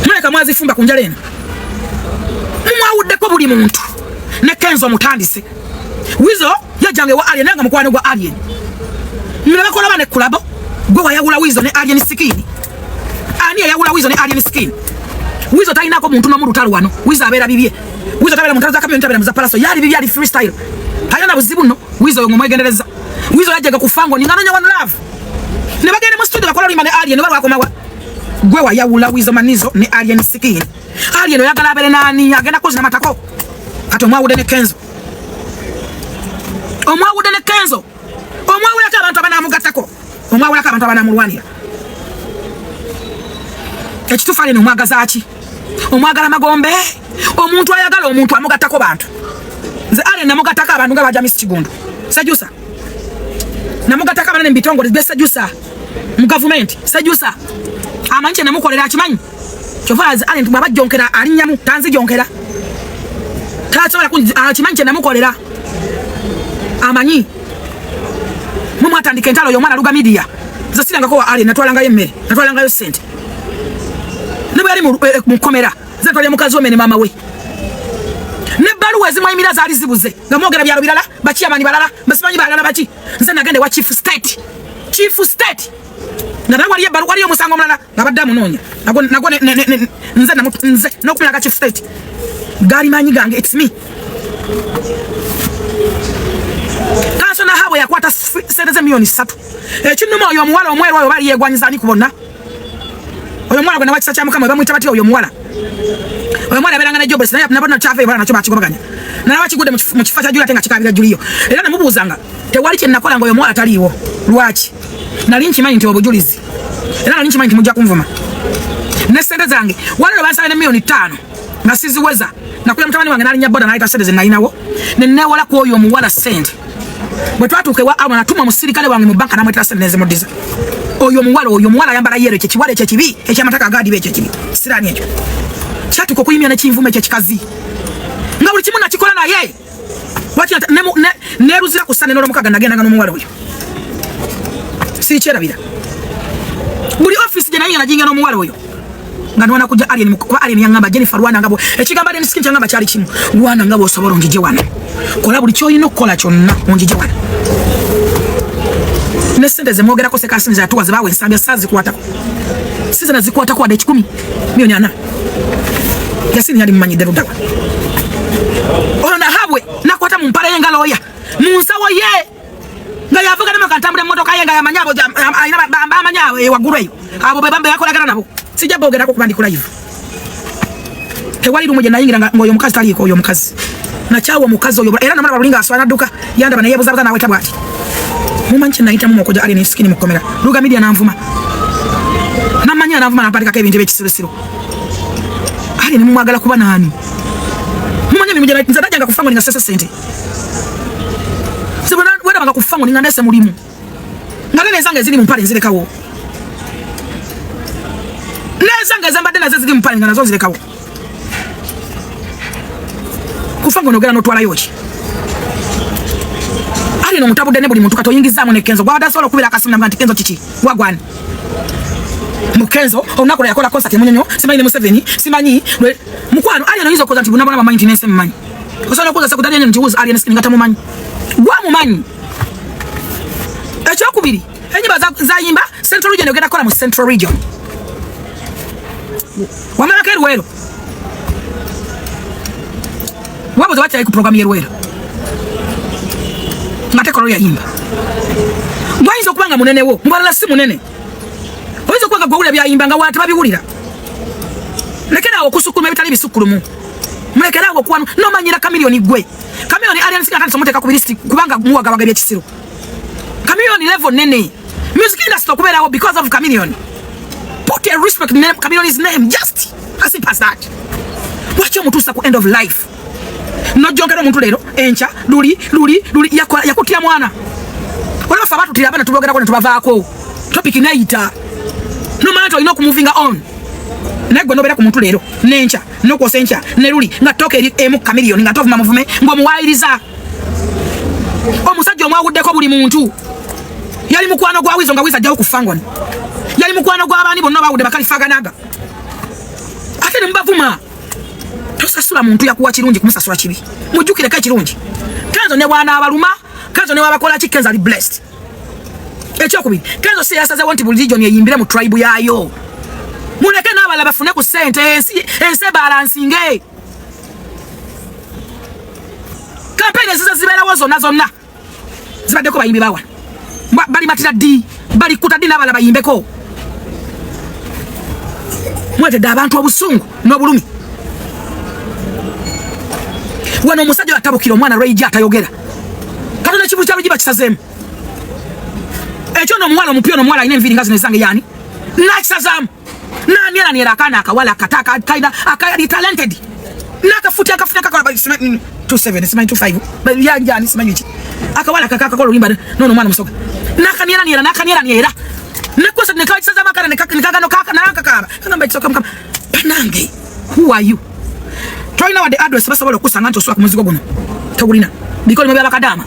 mulabika mwazifumba ku njala eno. Mumwawuddeko buli muntu ne Kenzo omutandise. Wizo yajjanga ewa Alien nga mukwano gwa Alien ne bakola bane kulabo gwe wayawula Wizo ne Alien Skin. Ani yayawula Wizo ne Alien Skin? Wizo talinako muntu n'omu lutalo wano. Wizo abeera bibye. Wizo tabeera mu ntalo za kamyoni, tabeera mu za Palaso. Yali bibye, ali freestyle. Talina na buzibu nno. Wizo oyo ng'omwegendereza. Wizo yajjaga ku Fangon ng'anoonya One Love. Ne bagenda mu studio bakola oluyimba ne Alien oba lwakomawa. Gwe wayawula Wizo Manizo ne Alien Skin. Alien oyagala abeere n'ani? Agenda kuzina matako. Kati omwawudde ne Kenzo. Omwawudde ne Kenzo. Omwawulako abantu abanaamugattako. Omwawulako abantu abanaamulwanira. Ekituufu Alien omwagaza ki? Omwagala magombe? Omuntu ayagala omuntu amugattako bantu. Nze Alien namugattako abantu nga baja Miss Kigundu. Sejusa. Namugattako abanene mu bitongole bye Sejusa. Mu gavumenti Sejusa. Amanyi kye namukolera akimanyi. Kyova Alien bw'aba ajjonkera alinnyamu tanzijonkera. Tasobola akimanyi kye namukolera. Amanyi. Mwe mwatandika entalo y'omwana Luga Media. Nze sirangako wa Alien, natwalangayo emmere, natwalangayo ssente. Ne bwe yali mu kkomera, nze natwalira mukazi we ne maama we. N'ebbaluwa ezimwayimira zaali zibuze nga mwogera byalo birala, bakiyamani balala, basimanyi balala baki. Nze nagenda ewa Chief State. Chief State. Nga nawe waliyo ebbaluwa, waliyo omusango omulala nga badde amunoonya. Nagwo, nagwo ne, ne, ne, ne, nze namu, nze n'okumulaga Chief State. Gaali maanyi gange, it's me. Kanso na Habwe yakwata ssente ze 3,000,000. Ekinnuma oyo omuwala omweru oyo bali yeegwanyiza ani ku bonna? Oyo omuwala gwe nawa kisa kya Mukama bamuyita batya oyo omuwala? Oyo omuwala abeeranga ne Jobless naye nabo nakyava ebala nakyo bakigobaganya. Nalaba kigudde mu kifo kya Julia ate nga kikaabira Julio. Era namubuuzanga tewali kye nakola ng'oyo omuwala taliiwo. Lwaki? Nali nkimanyi nti obujulizi. Era nali nkimanyi nti mujja kunvuma. Ne ssente zange waliwo bansaba ne 5,000,000 nga siziweza. Nakulya mutabani wange n'alinnya boda n'aleeta ssente ze nalinawo ne neewola ku oyo omuwala ssente. Bwe twatuuka ewa Awo natuma omusirikale wange mu banka n'amwetera ssente nezimuddiza. Oyo omuwala, oyo omuwala ayambala yero, ekyo ekiwala ekyo ekibi ekyamataka agaadiba ekyo ekibi siraani ekyo kyatuuka okuyimya nekinvuma ekyo ekikazi nga buli kimu nakikola naye lwaki neeruzira ku ssande n'olwomukaga nagendanga n'omuwala oyo siikyerabira. Buli ofiisi gye nayinga nagiyinga n'omuwala oyo nga nwana kujja Alien kuba Alien yaŋŋamba Jennifer lwana nga bwo ekigambo Alien Skin kyaŋŋamba kyali kimu lwana nga bw'osobola onjije wano kola buli ky'olina okukola kyonna onjije wano ne ssente ze mwogerako sekasini zatuwa ze baawa ensambya saazikwatako size nazikwatako wadde 100 4,000,000. Yasini yali mumanyidde luddawa oyo Nahabwe nakwata mu mpale ye nga looya mu nsawo ye nga yavuga ne makantambula emmotoka ye nga yamanyi abo alina bamanyi abo ewaggulu eyo abo be bakolagana nabo sijja boogerako kuba ndi ku live. Tewali lumu gye nayingira ng'oyo omukazi taliiko oyo omukazi nakyawa omukazi oyo era namulaba luli ng'aswala n'adduka yandaba ne yeebuzabuza n'aweta bw'ati. Mumanyi kye nayitamu mu okujja Alien Skin mu kkomera Luga Media n'anvuma namanyi ananvuma nampatikako ebintu ebyekisirusiru. Alien mumwagala kuba naani? Mumanyi emirimu gye nze najjanga ku Fangon nga sese ssente. Nze bwe werabanga ku Fangon nga ndese mulimu nga nene ezange eziri mu mpale nzirekawo n'ezange ezambadde nazo eziri mu mpale nga nazo nzirekawo. Ku Fangon ogenda n'otwalayo ki? Alien omutabudde ne buli muntu kati oyingizaamu ne Kenzo gwabadde asobola okubira akasimu namba nti Kenzo kiki wagwani. Mukenzo olunaku lwe yakola concert emunyonyo simanyi ne Museveni simanyi mukwano Alien oyinza okukoza nti bunabona bamanyi nti nensi mumanyi osobola okukoza sekutali Alien nti who's Alien Skin nga tamumanyi gwamumanyi. Ekyokubiri enyimba zayimba Central Region ogenda kukola mu Central Region wamalako eruweero wabuza bakyali ku program yeruweero nga tekolo yayimba gwayinza okuba nga munene wo mubalala si munene oyinza okuba nga gwewulira byayimba nga wala tebabiwulira. Lekera awo okusukkuluma ebitali bisukkulumu, mulekere awo okuwanu nomanyira Chameleone gwe Chameleone Alien Skin atandise omuteeka ku birisiti kubanga muwagawaga ebyekisiru. Chameleone level nene music industry okubeerawo because of Chameleone. Put a respect name Chameleone's name, just as simple as that. Lwaki omutuusa ku end of life nojjonkera omuntu leero enkya luli luli luli yakutira mwana olaba fe abatutira abaana tubogerako ne tubavaako topic neyita nomanya nti olina okumuvinga on naye gwe nobeera ku muntu leero nenkya nokwosa enkya ne luli nga tooka eri emu Chameleone nga tovuma muvume ng'omuwaayiriza omusajja omwawuddeko buli muntu. Yali mukwano gwa Wizo nga Wizo ajjawo ku fangoni, yali mukwano gw'abaani bonna bawudde bakalifaganaga ate ne mubavuma. Tosasula muntu yakuwa kirungi kumusasula kibi, mujjukireko ekirungi. Kenzo ne bw'anaabaluma, Kenzo ne bw'abakola ki, Kenzo ali blessed. Ekyokubiri, Kenzo si yasazeewo nti buli region eyimbire mu tribe yaayo. Muleke n'abalala bafune ku ssente, ensi ensi ebalansinge. Kampeyini ezize zibeerawo zonna zonna zibaddeko bayimbi bawa balimatira ddi balikuta ddi n'abalala bayimbeko. Muletedde abantu obusungu n'obulumi. Wano omusajja atabukira omwana Ray atayogera katonda ekivulu kya Ray bakisazeemu ekyo n'omuwala omupya ono omuwala alina enviiri nga zino ezange yani nakisazaamu nanyeranyera akaana akawala akata kalina akali talented nakafuti akafuti akakola 27 simanyi 25 yanjani simanyi ki akawala kaka akakola oluyimba nono omwana musoga nakanyeranyera nakanyeranyera nekosa nekakisazamu akaana nekagano nakakaaba kagamba ekisooka mukama banange who are you tolina wadde address basobola okusanga nti osula ku muzigo guno togulina bikolimo byabakadaama.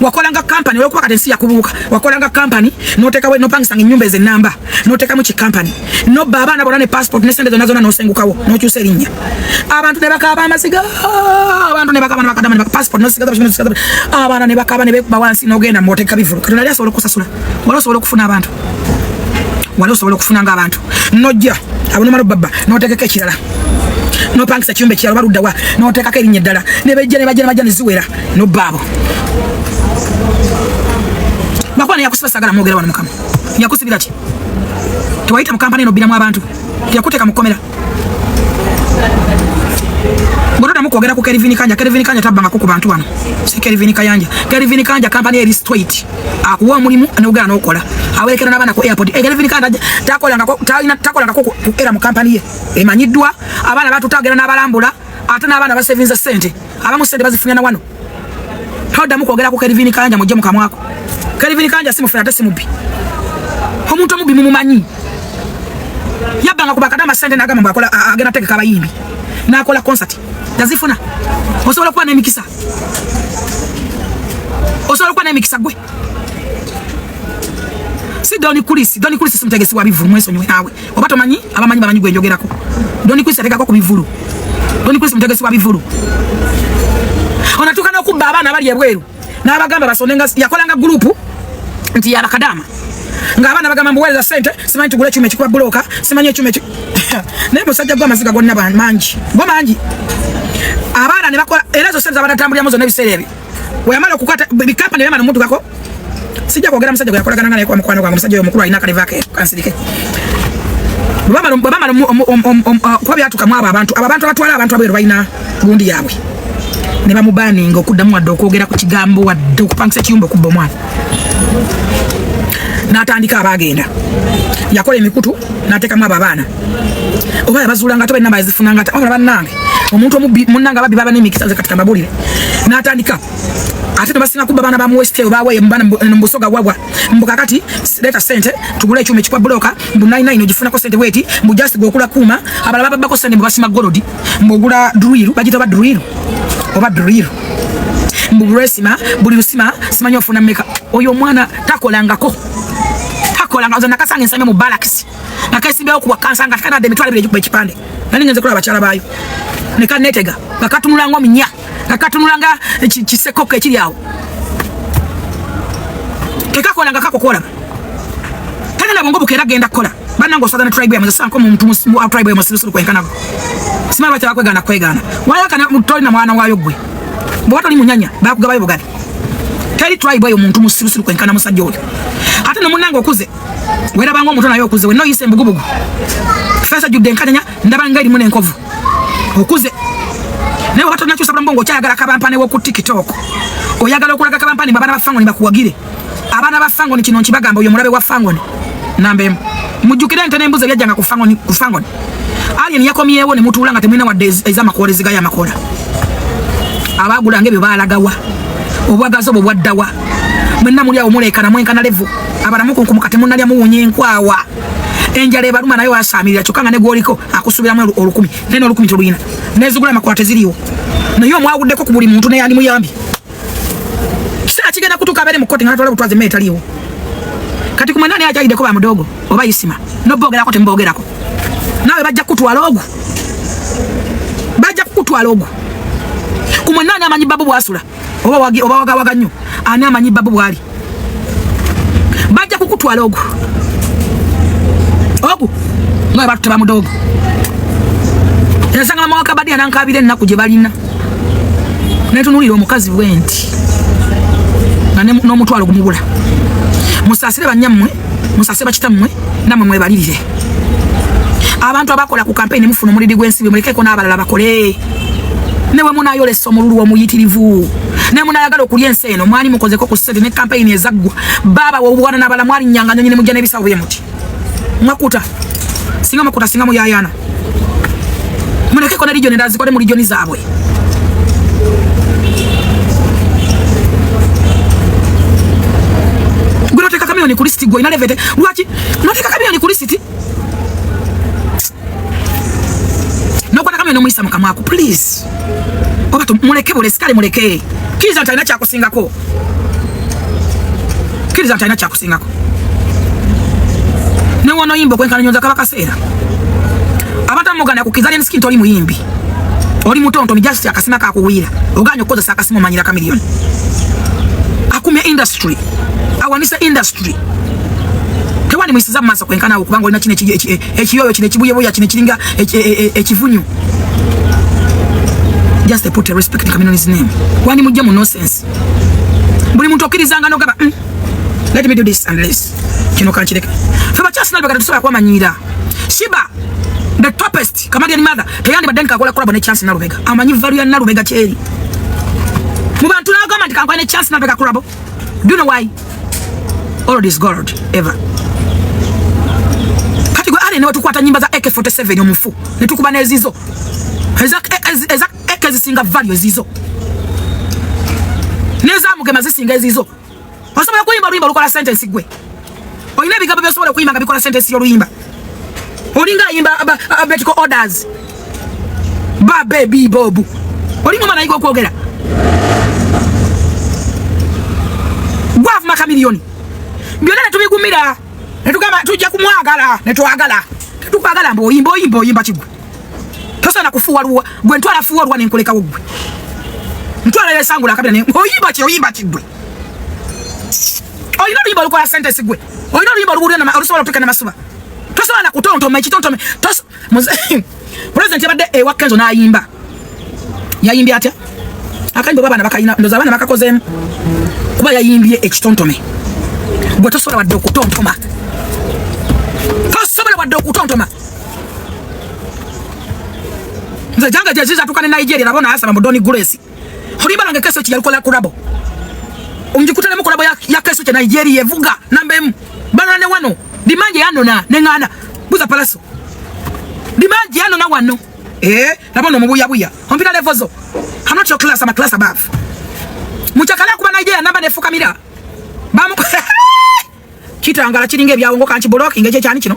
Wakolanga kampani olwokuba kati ensi yakubuuka, wakolanga kampani notekawo nopangisanga ennyumba ezo enamba notekamu ki kampani nobba abaana bonna ne passport ne sente zonna zonna nosengukawo nokyusa erinnya abantu ne bakaaba amaziga abantu ne bakaaba ne bakadama ne passport nosigaza nosigaza abaana ne bakaaba ne bekuba wansi nogenda mwoteeka bivulu. Katonda ali asobola okusasula wali osobola okufuna abantu wali osobola okufuna ng'abantu nojja abo nomala obbabba noteekako ekirala nopangisa ekiyumba ekirala oba luddawa noteekako erinnya eddala ne bejja ne bajja ne bajja ne ziwera nobba abo bakuba neyakusiba sagala mwogera wano mukama yakusibira ki tewayita mu kampani eno obbiramu abantu teyakuteeka mu kkomera bw'otodamu kwogera ku Kelvin Kanja. Kelvin Kanja tabbangako ku bantu wano, si Kelvin Kayanja. Kelvin Kanja kampani eri straight, akuwa omulimu nogera n'okola awerekera n'abaana ku airport. Kelvin Kanja takolangako talina takolangako ku era mu kampani ye emanyiddwa abaana batutagera n'abalambula ate n'abaana basevinza ssente abamu ssente bazifunira na wano. Toddamu kwogera ku Kelvin Kanja mujje mu kamwako. Kelvin Kanja si mufere ate si mubbi. Omuntu omubbi mumumanyi yabbanga ku bakadama ssente n'agamba mbu akola agenda tegeka abayimbi n'akola concert yazifuna. Osobola okuba n'emikisa, osobola okuba n'emikisa gwe si Don Chris. Don Chris si mutegesi wa bivulu, mwesonyiwe naawe oba tomanyi abamanyi bamanyi gwe njogerako. Don Chris ategako ku bivulu. Don Chris mutegesi wa bivulu onatuuka n'okubba abaana abali ebweru n'abagamba basonde nga yakolanga gurupu nti yabakadama ng'abaana bagamba mbuweereza ssente simanyi tugule ekyuma ekikuba bulooka simanyi ekyuma eki naye musajja gwe amaziga gonna mangi go mangi abaana ne bakola era ezo ssente zabatatambuliramu zonna ebiseera ebyo weyamala okukwata bikampani byamala omutukako sijja kwogera musajja gwe yakolagana naye kuba mukwano gwange omusajja oyo omukulu alina akalevu ake kansirike bwe bamala kuba byatukamu abo abantu abo abantu abatwala abantu abweru balina gundi yaabwe ne bamubaninga okuddamu wadde okwogera ku kigambo wadde okupangisa ekiyumba okubba omwana n'atandika abaagenda yakola emikutu n'ateekamu abo abaana oba yabazuulanga ate enamba yazifunanga ate wabula bannange omuntu omubbi munnange ababbi baba n'emikisa nze kati kambabuulire n'atandika ate tebasinga kubba baana ba mu West eyo baweeye mu Busoga wabwa mbu kakati leeta ssente tugule ekyuma ekikuba bulooka mbu 99 ogifunako ssente bweti mbu just gwe kuuma abalala bababbako ssente mbu basima gold mbu ogula drill bagiyita oba drill oba drill mbu lwesima buli lusima simanyi ofuna mmeka oyo omwana takolangako. Tekakola nga nze nakasanga ensame mu barracks. Nakasimbewo ku kansa nga kanadde emitwalo ebiri egikuba ekipande. Nali ngenze kulaba abakyala baayo. Ne kanneetega nga katunula ng'omunya, nga katunula nga kisekoko ekiri awo. Tekakola nga kako kolaba. Tagenda bwongo bukeera genda kukola. Bannange osaza ne tribe yamuze sanko omuntu mu tribe yamusirusiru kwenkana gwe. Simanyi lwaki bakwegaana kwegaana. Wayakana tolina mwana waayo gwe. Bw'oba toli munyanya bakugabayo bugabi. Teri tribe eyo muntu musirusiru kwenkana musajja oyo. Ate no munnange okuze werabanga omuto naye okuze wenna oyise embugubugu. Feesa jjudde enkanyanya ndaba nga erimu n'enkovu. Okuze naye oba tonakyusa bulamu bwo ng'okyayagala kabampane w'oku TikTok. Oyagala okulaga kabampane mbu abaana ba Fangoni bakuwagire. Abaana ba Fangoni kino nkibagamba oyo mulabe wa Fangoni. Namba emu. Mujjukire ente n'embuzi ebyajjanga ku Fangoni ku Fangoni. Alien yakomyewo ne mutuula nga temulina wadde ez'amakoola ezigayo amakoola. Abaagulanga ebyo baalagawa. Obwagazi obwo bwaddawa. Mwenna muli awo muleekana mwenkana levo. Abalamu kunkumuka temunnalya muwunya enkwawa. Enjala ebaluma naye wasaamirira kyokka nga ne gw'oliko akusuubiramu olukumi naye n'olukumi tolulina. N'ezigula amakoola teziriiwo. Naye omwawuddeko ku buli muntu n'eyandimuyambye. Kiseera kigenda kutuuka abeere mu kkooti nga natwala butwazi emmere etaliiwo. Kati ku mwenna ani akyayideko ba mudogo oba Isima n'oboogerako temuboogerako. Naawe bajja kukutwala ogwo. Bajja kukutwala ogwo. Ku mwenna ani amanyi Babu bw'asula oba wagi oba wagawaga nnyo ani amanyi Babu bw'ali. Bajja kukutwala ogwo. Ogwo nga batutte ba mudogo. Yasanga mama wa Kabadia n'ankaabira ennaku gye balina. Netunuulira omukazi bwe nti nga n'omutwalo gumubula. Musaasire bannyammwe, musaasire bakitammwe, nammwe mwebalirire. Abantu abakola ku kampeyini mufuna omulidi gw'ensimbi mulekeeko n'abalala bakole. Ne bwe munaayolesa omululu omuyitirivu, ne munaayagala okulya ensi eno, mwali mukozeko ku ssente ne kampeyini ezaggwa. Baabawa obwana n'abala mwalinnyanga nnyonyi ne mujja n'ebisawo bwe muti. Mwakuta. Singa mwakuta singa muyayana. Mulekeko ne region endala zikole mu region zaabwe. Gwe noteeka kamiyoni ku lisiti gwe olina levete lwaki noteeka kamiyoni ku lisiti nokwata kamiyoni omuyisa mu kamwako please oba muleke bulesi kale muleke kkiriza nti alina kyakusingako kkiriza nti alina kyakusingako newonoyimba okwenkana nyonza kaba kaseera abantu amugana kukiza alien skin toli muyimbi oli mutontomi just akasima kakuwira oganye okukozesa akasima omanyira kamiliyoni akumya industry awanisa industry tewani muyisiza mu maaso kwenkana awo kubanga olina kino ekiyoyo kino ekibuyebuya kino ekiringa ekivunyu just put a respect in Chameleone's name wani mujja mu nonsense buli muntu okkirizanga nogaba let me do this and this kino kankireke fe bakyasina bagala tusobola kwamanyira Shiba the topest Kamadian mother teyandibadde nkakola collabo ne Chance Nalubega amanyi value ya Nalubega kyeri mu bantu n'agamba nti kankola ne Chance Nalubega collabo. Do you know why? All this gold ever. Kati gwe ale ne tukwata nyimba za AK47 omufu ne tukuba n'ezizo eza AK zisinga value ezizo neza mugema zisinga ezizo. Osobola kuyimba oluyimba olukola sentence gwe. Olina ebigambo by'osobola okuyimba nga bikola sentence y'oluyimba. Olinga ayimba alphabetical orders. Ba baby bobu. Olinga omwana ayiga okwogera. Gwavuma Chameleone. Byonna ne tubigumira. Ne tugamba tujja kumwagala ne twagala. Tetukwagala mbu oyimba oyimba oyimba kigwe. Tosobola kufuuwa luwa. Gwe ntwala fuuwa oluwa ne nkulekawo gwe. Ntwala yesangula akabira ne oyimba ki oyimba kigwe. Olina oluyimba olukola sentence gwe. Olina oluyimba oluwulira olusobola okutuuka n'amasuba. Tosobola na kutontoma ekitontome. President yabadde ewa Kenzo n'ayimba. Yayimbye atya? Akayimba oba abaana bakayina ndoza abaana bakakozeemu kuba yayimbye ekitontome. Gwe tosobola wadde okutontoma. Tosobola wadde okutontoma. Nze jange gye zatuuka ne Nigeria nabo naasaba mu Don Grace. Oluyimba lwange Keso kiyalukola kulabo. Omjikutelemu kulabo ya Keso kye Nigeria evuga namba emu. Banona ne wano. Dimanje yanona ne ngana. Buza palaso. Dimanje yanona wano. Nabo no mubuya buya. Ompita level zo. I'm not your class, I'm a class above. Muchakala kuba Nigeria namba nefuka mira. Bamu kitangala kiringa ebyawongo kanki blocking ekyo kyani kino.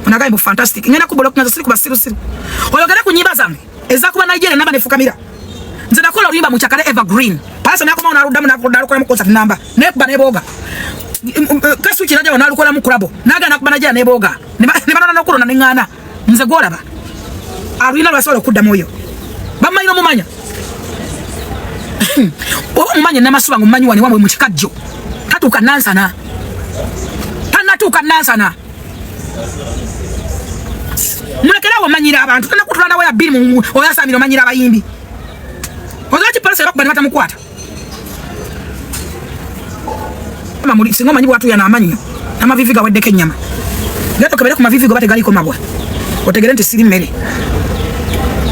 Onagambe fantastic. Ngenda ku blocking nazo siri kuba siru siru. Oyogere ku nyimba zange eza kuba Nigeria namba nefuka mira. Nze nakola oluyimba muchakale evergreen. Palaso nakomawo n'aluddamu n'alukola mu concert namba. Nekuba neboga. Kasuki najja nalukolamu kulabo nagana kuba najja neboga ne banona nokulona nengana nze gwolaba alulina lwasobola okuddamu oyo bamumanyi nomumanya oba omumanya Namasuba nga omumanyi wani wamwe mu kikajjo tatuuka Nansana, tanatuuka Nansana. Mulekerawo omanyira abantu, tanakutula nawe ya bbiri oyasamira omanyira abayimbi ozaki polisi bakuba ne batamukwata. Singa omanyi bwatuya n'amannyo n'amavivi gaweddeko ennyama, genda okebere ku mavivi goba tegaliko mabwa otegere nti siri mmere.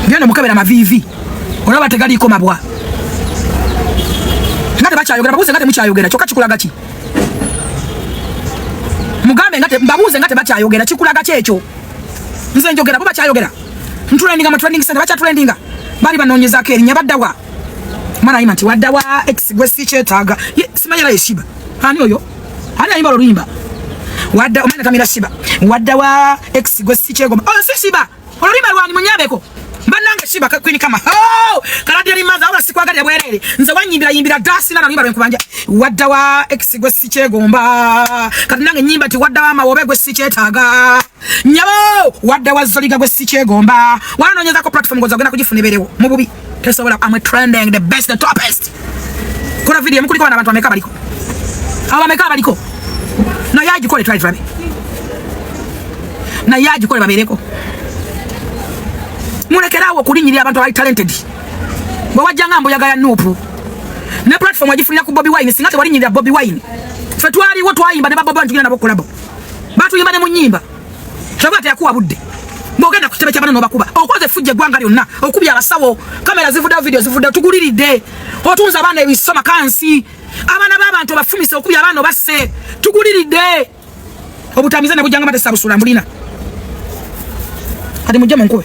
Genda omukebera mavivi olaba tegaliko mabwa nga tebakyayogera, babuuze nga temukyayogera kyokka kikulaga ki? Mugambe nga babuuze nga tebakyayogera kikulaga ki ekyo? Nze njogera, bo bakyayogera. Ntrendinga mu trending center, bakyatrendinga, bali banoonyezaako erinnya baddawa. Omwana ayimba nti waddawa ex gwe sikyetaaga, simanyi era ye Sheebah ani oyo, ani ayimba oluyimba wadda omwana tamira Sheebah waddawa ex gwe sikyegomba oyo si Sheebah, oluyimba lwani? Munyambeko bannange. Sheebah Queen kama oh kaladi ali maza wala sikwagalira bwerere nze wanyimbira yimbira dasi na luyimba lwenkubanja waddawa ex gwe sikyegomba. Kati nange nyimba nti waddawa amawobe gwe sikyetaaga nyabo, waddawa zoliga gwe sikyegomba. Wanonyezako platform ngoza ogenda kugifuna ebeerewo mu bubi tesobola. I'm trending the best, the topest. Kola video mukuliko bana abantu bameka baliko, abo bameka baliko, naye agikole twali tulabe, naye agikole babeereko. Mulekerawo okulinyirira abantu abali talented. Bwe wajjanga mbuyaga ya NUP ne platform agifunira ku Bobi Wine. Singa tewalinyirira Bobi Wine, ffe twaliwo twayimba ne ba Bobi Wine, tugenda nabo kulabo batuyimba ne mu nnyimba. Kyova teyakuwa budde bw'ogenda ku kitebe ky'abana n'obakuba okoze effujja eggwanga lyonna, okubya abasawo, kamera zivuddeyo, video zivuddeyo, tuguliridde. Otunze abaana ebisoma kansi, abaana b'abantu obafumise, okubya abaana obasse, tuguliridde. Obutamize ne bujjanga matesa busula mbulina. Kati mujje munkube.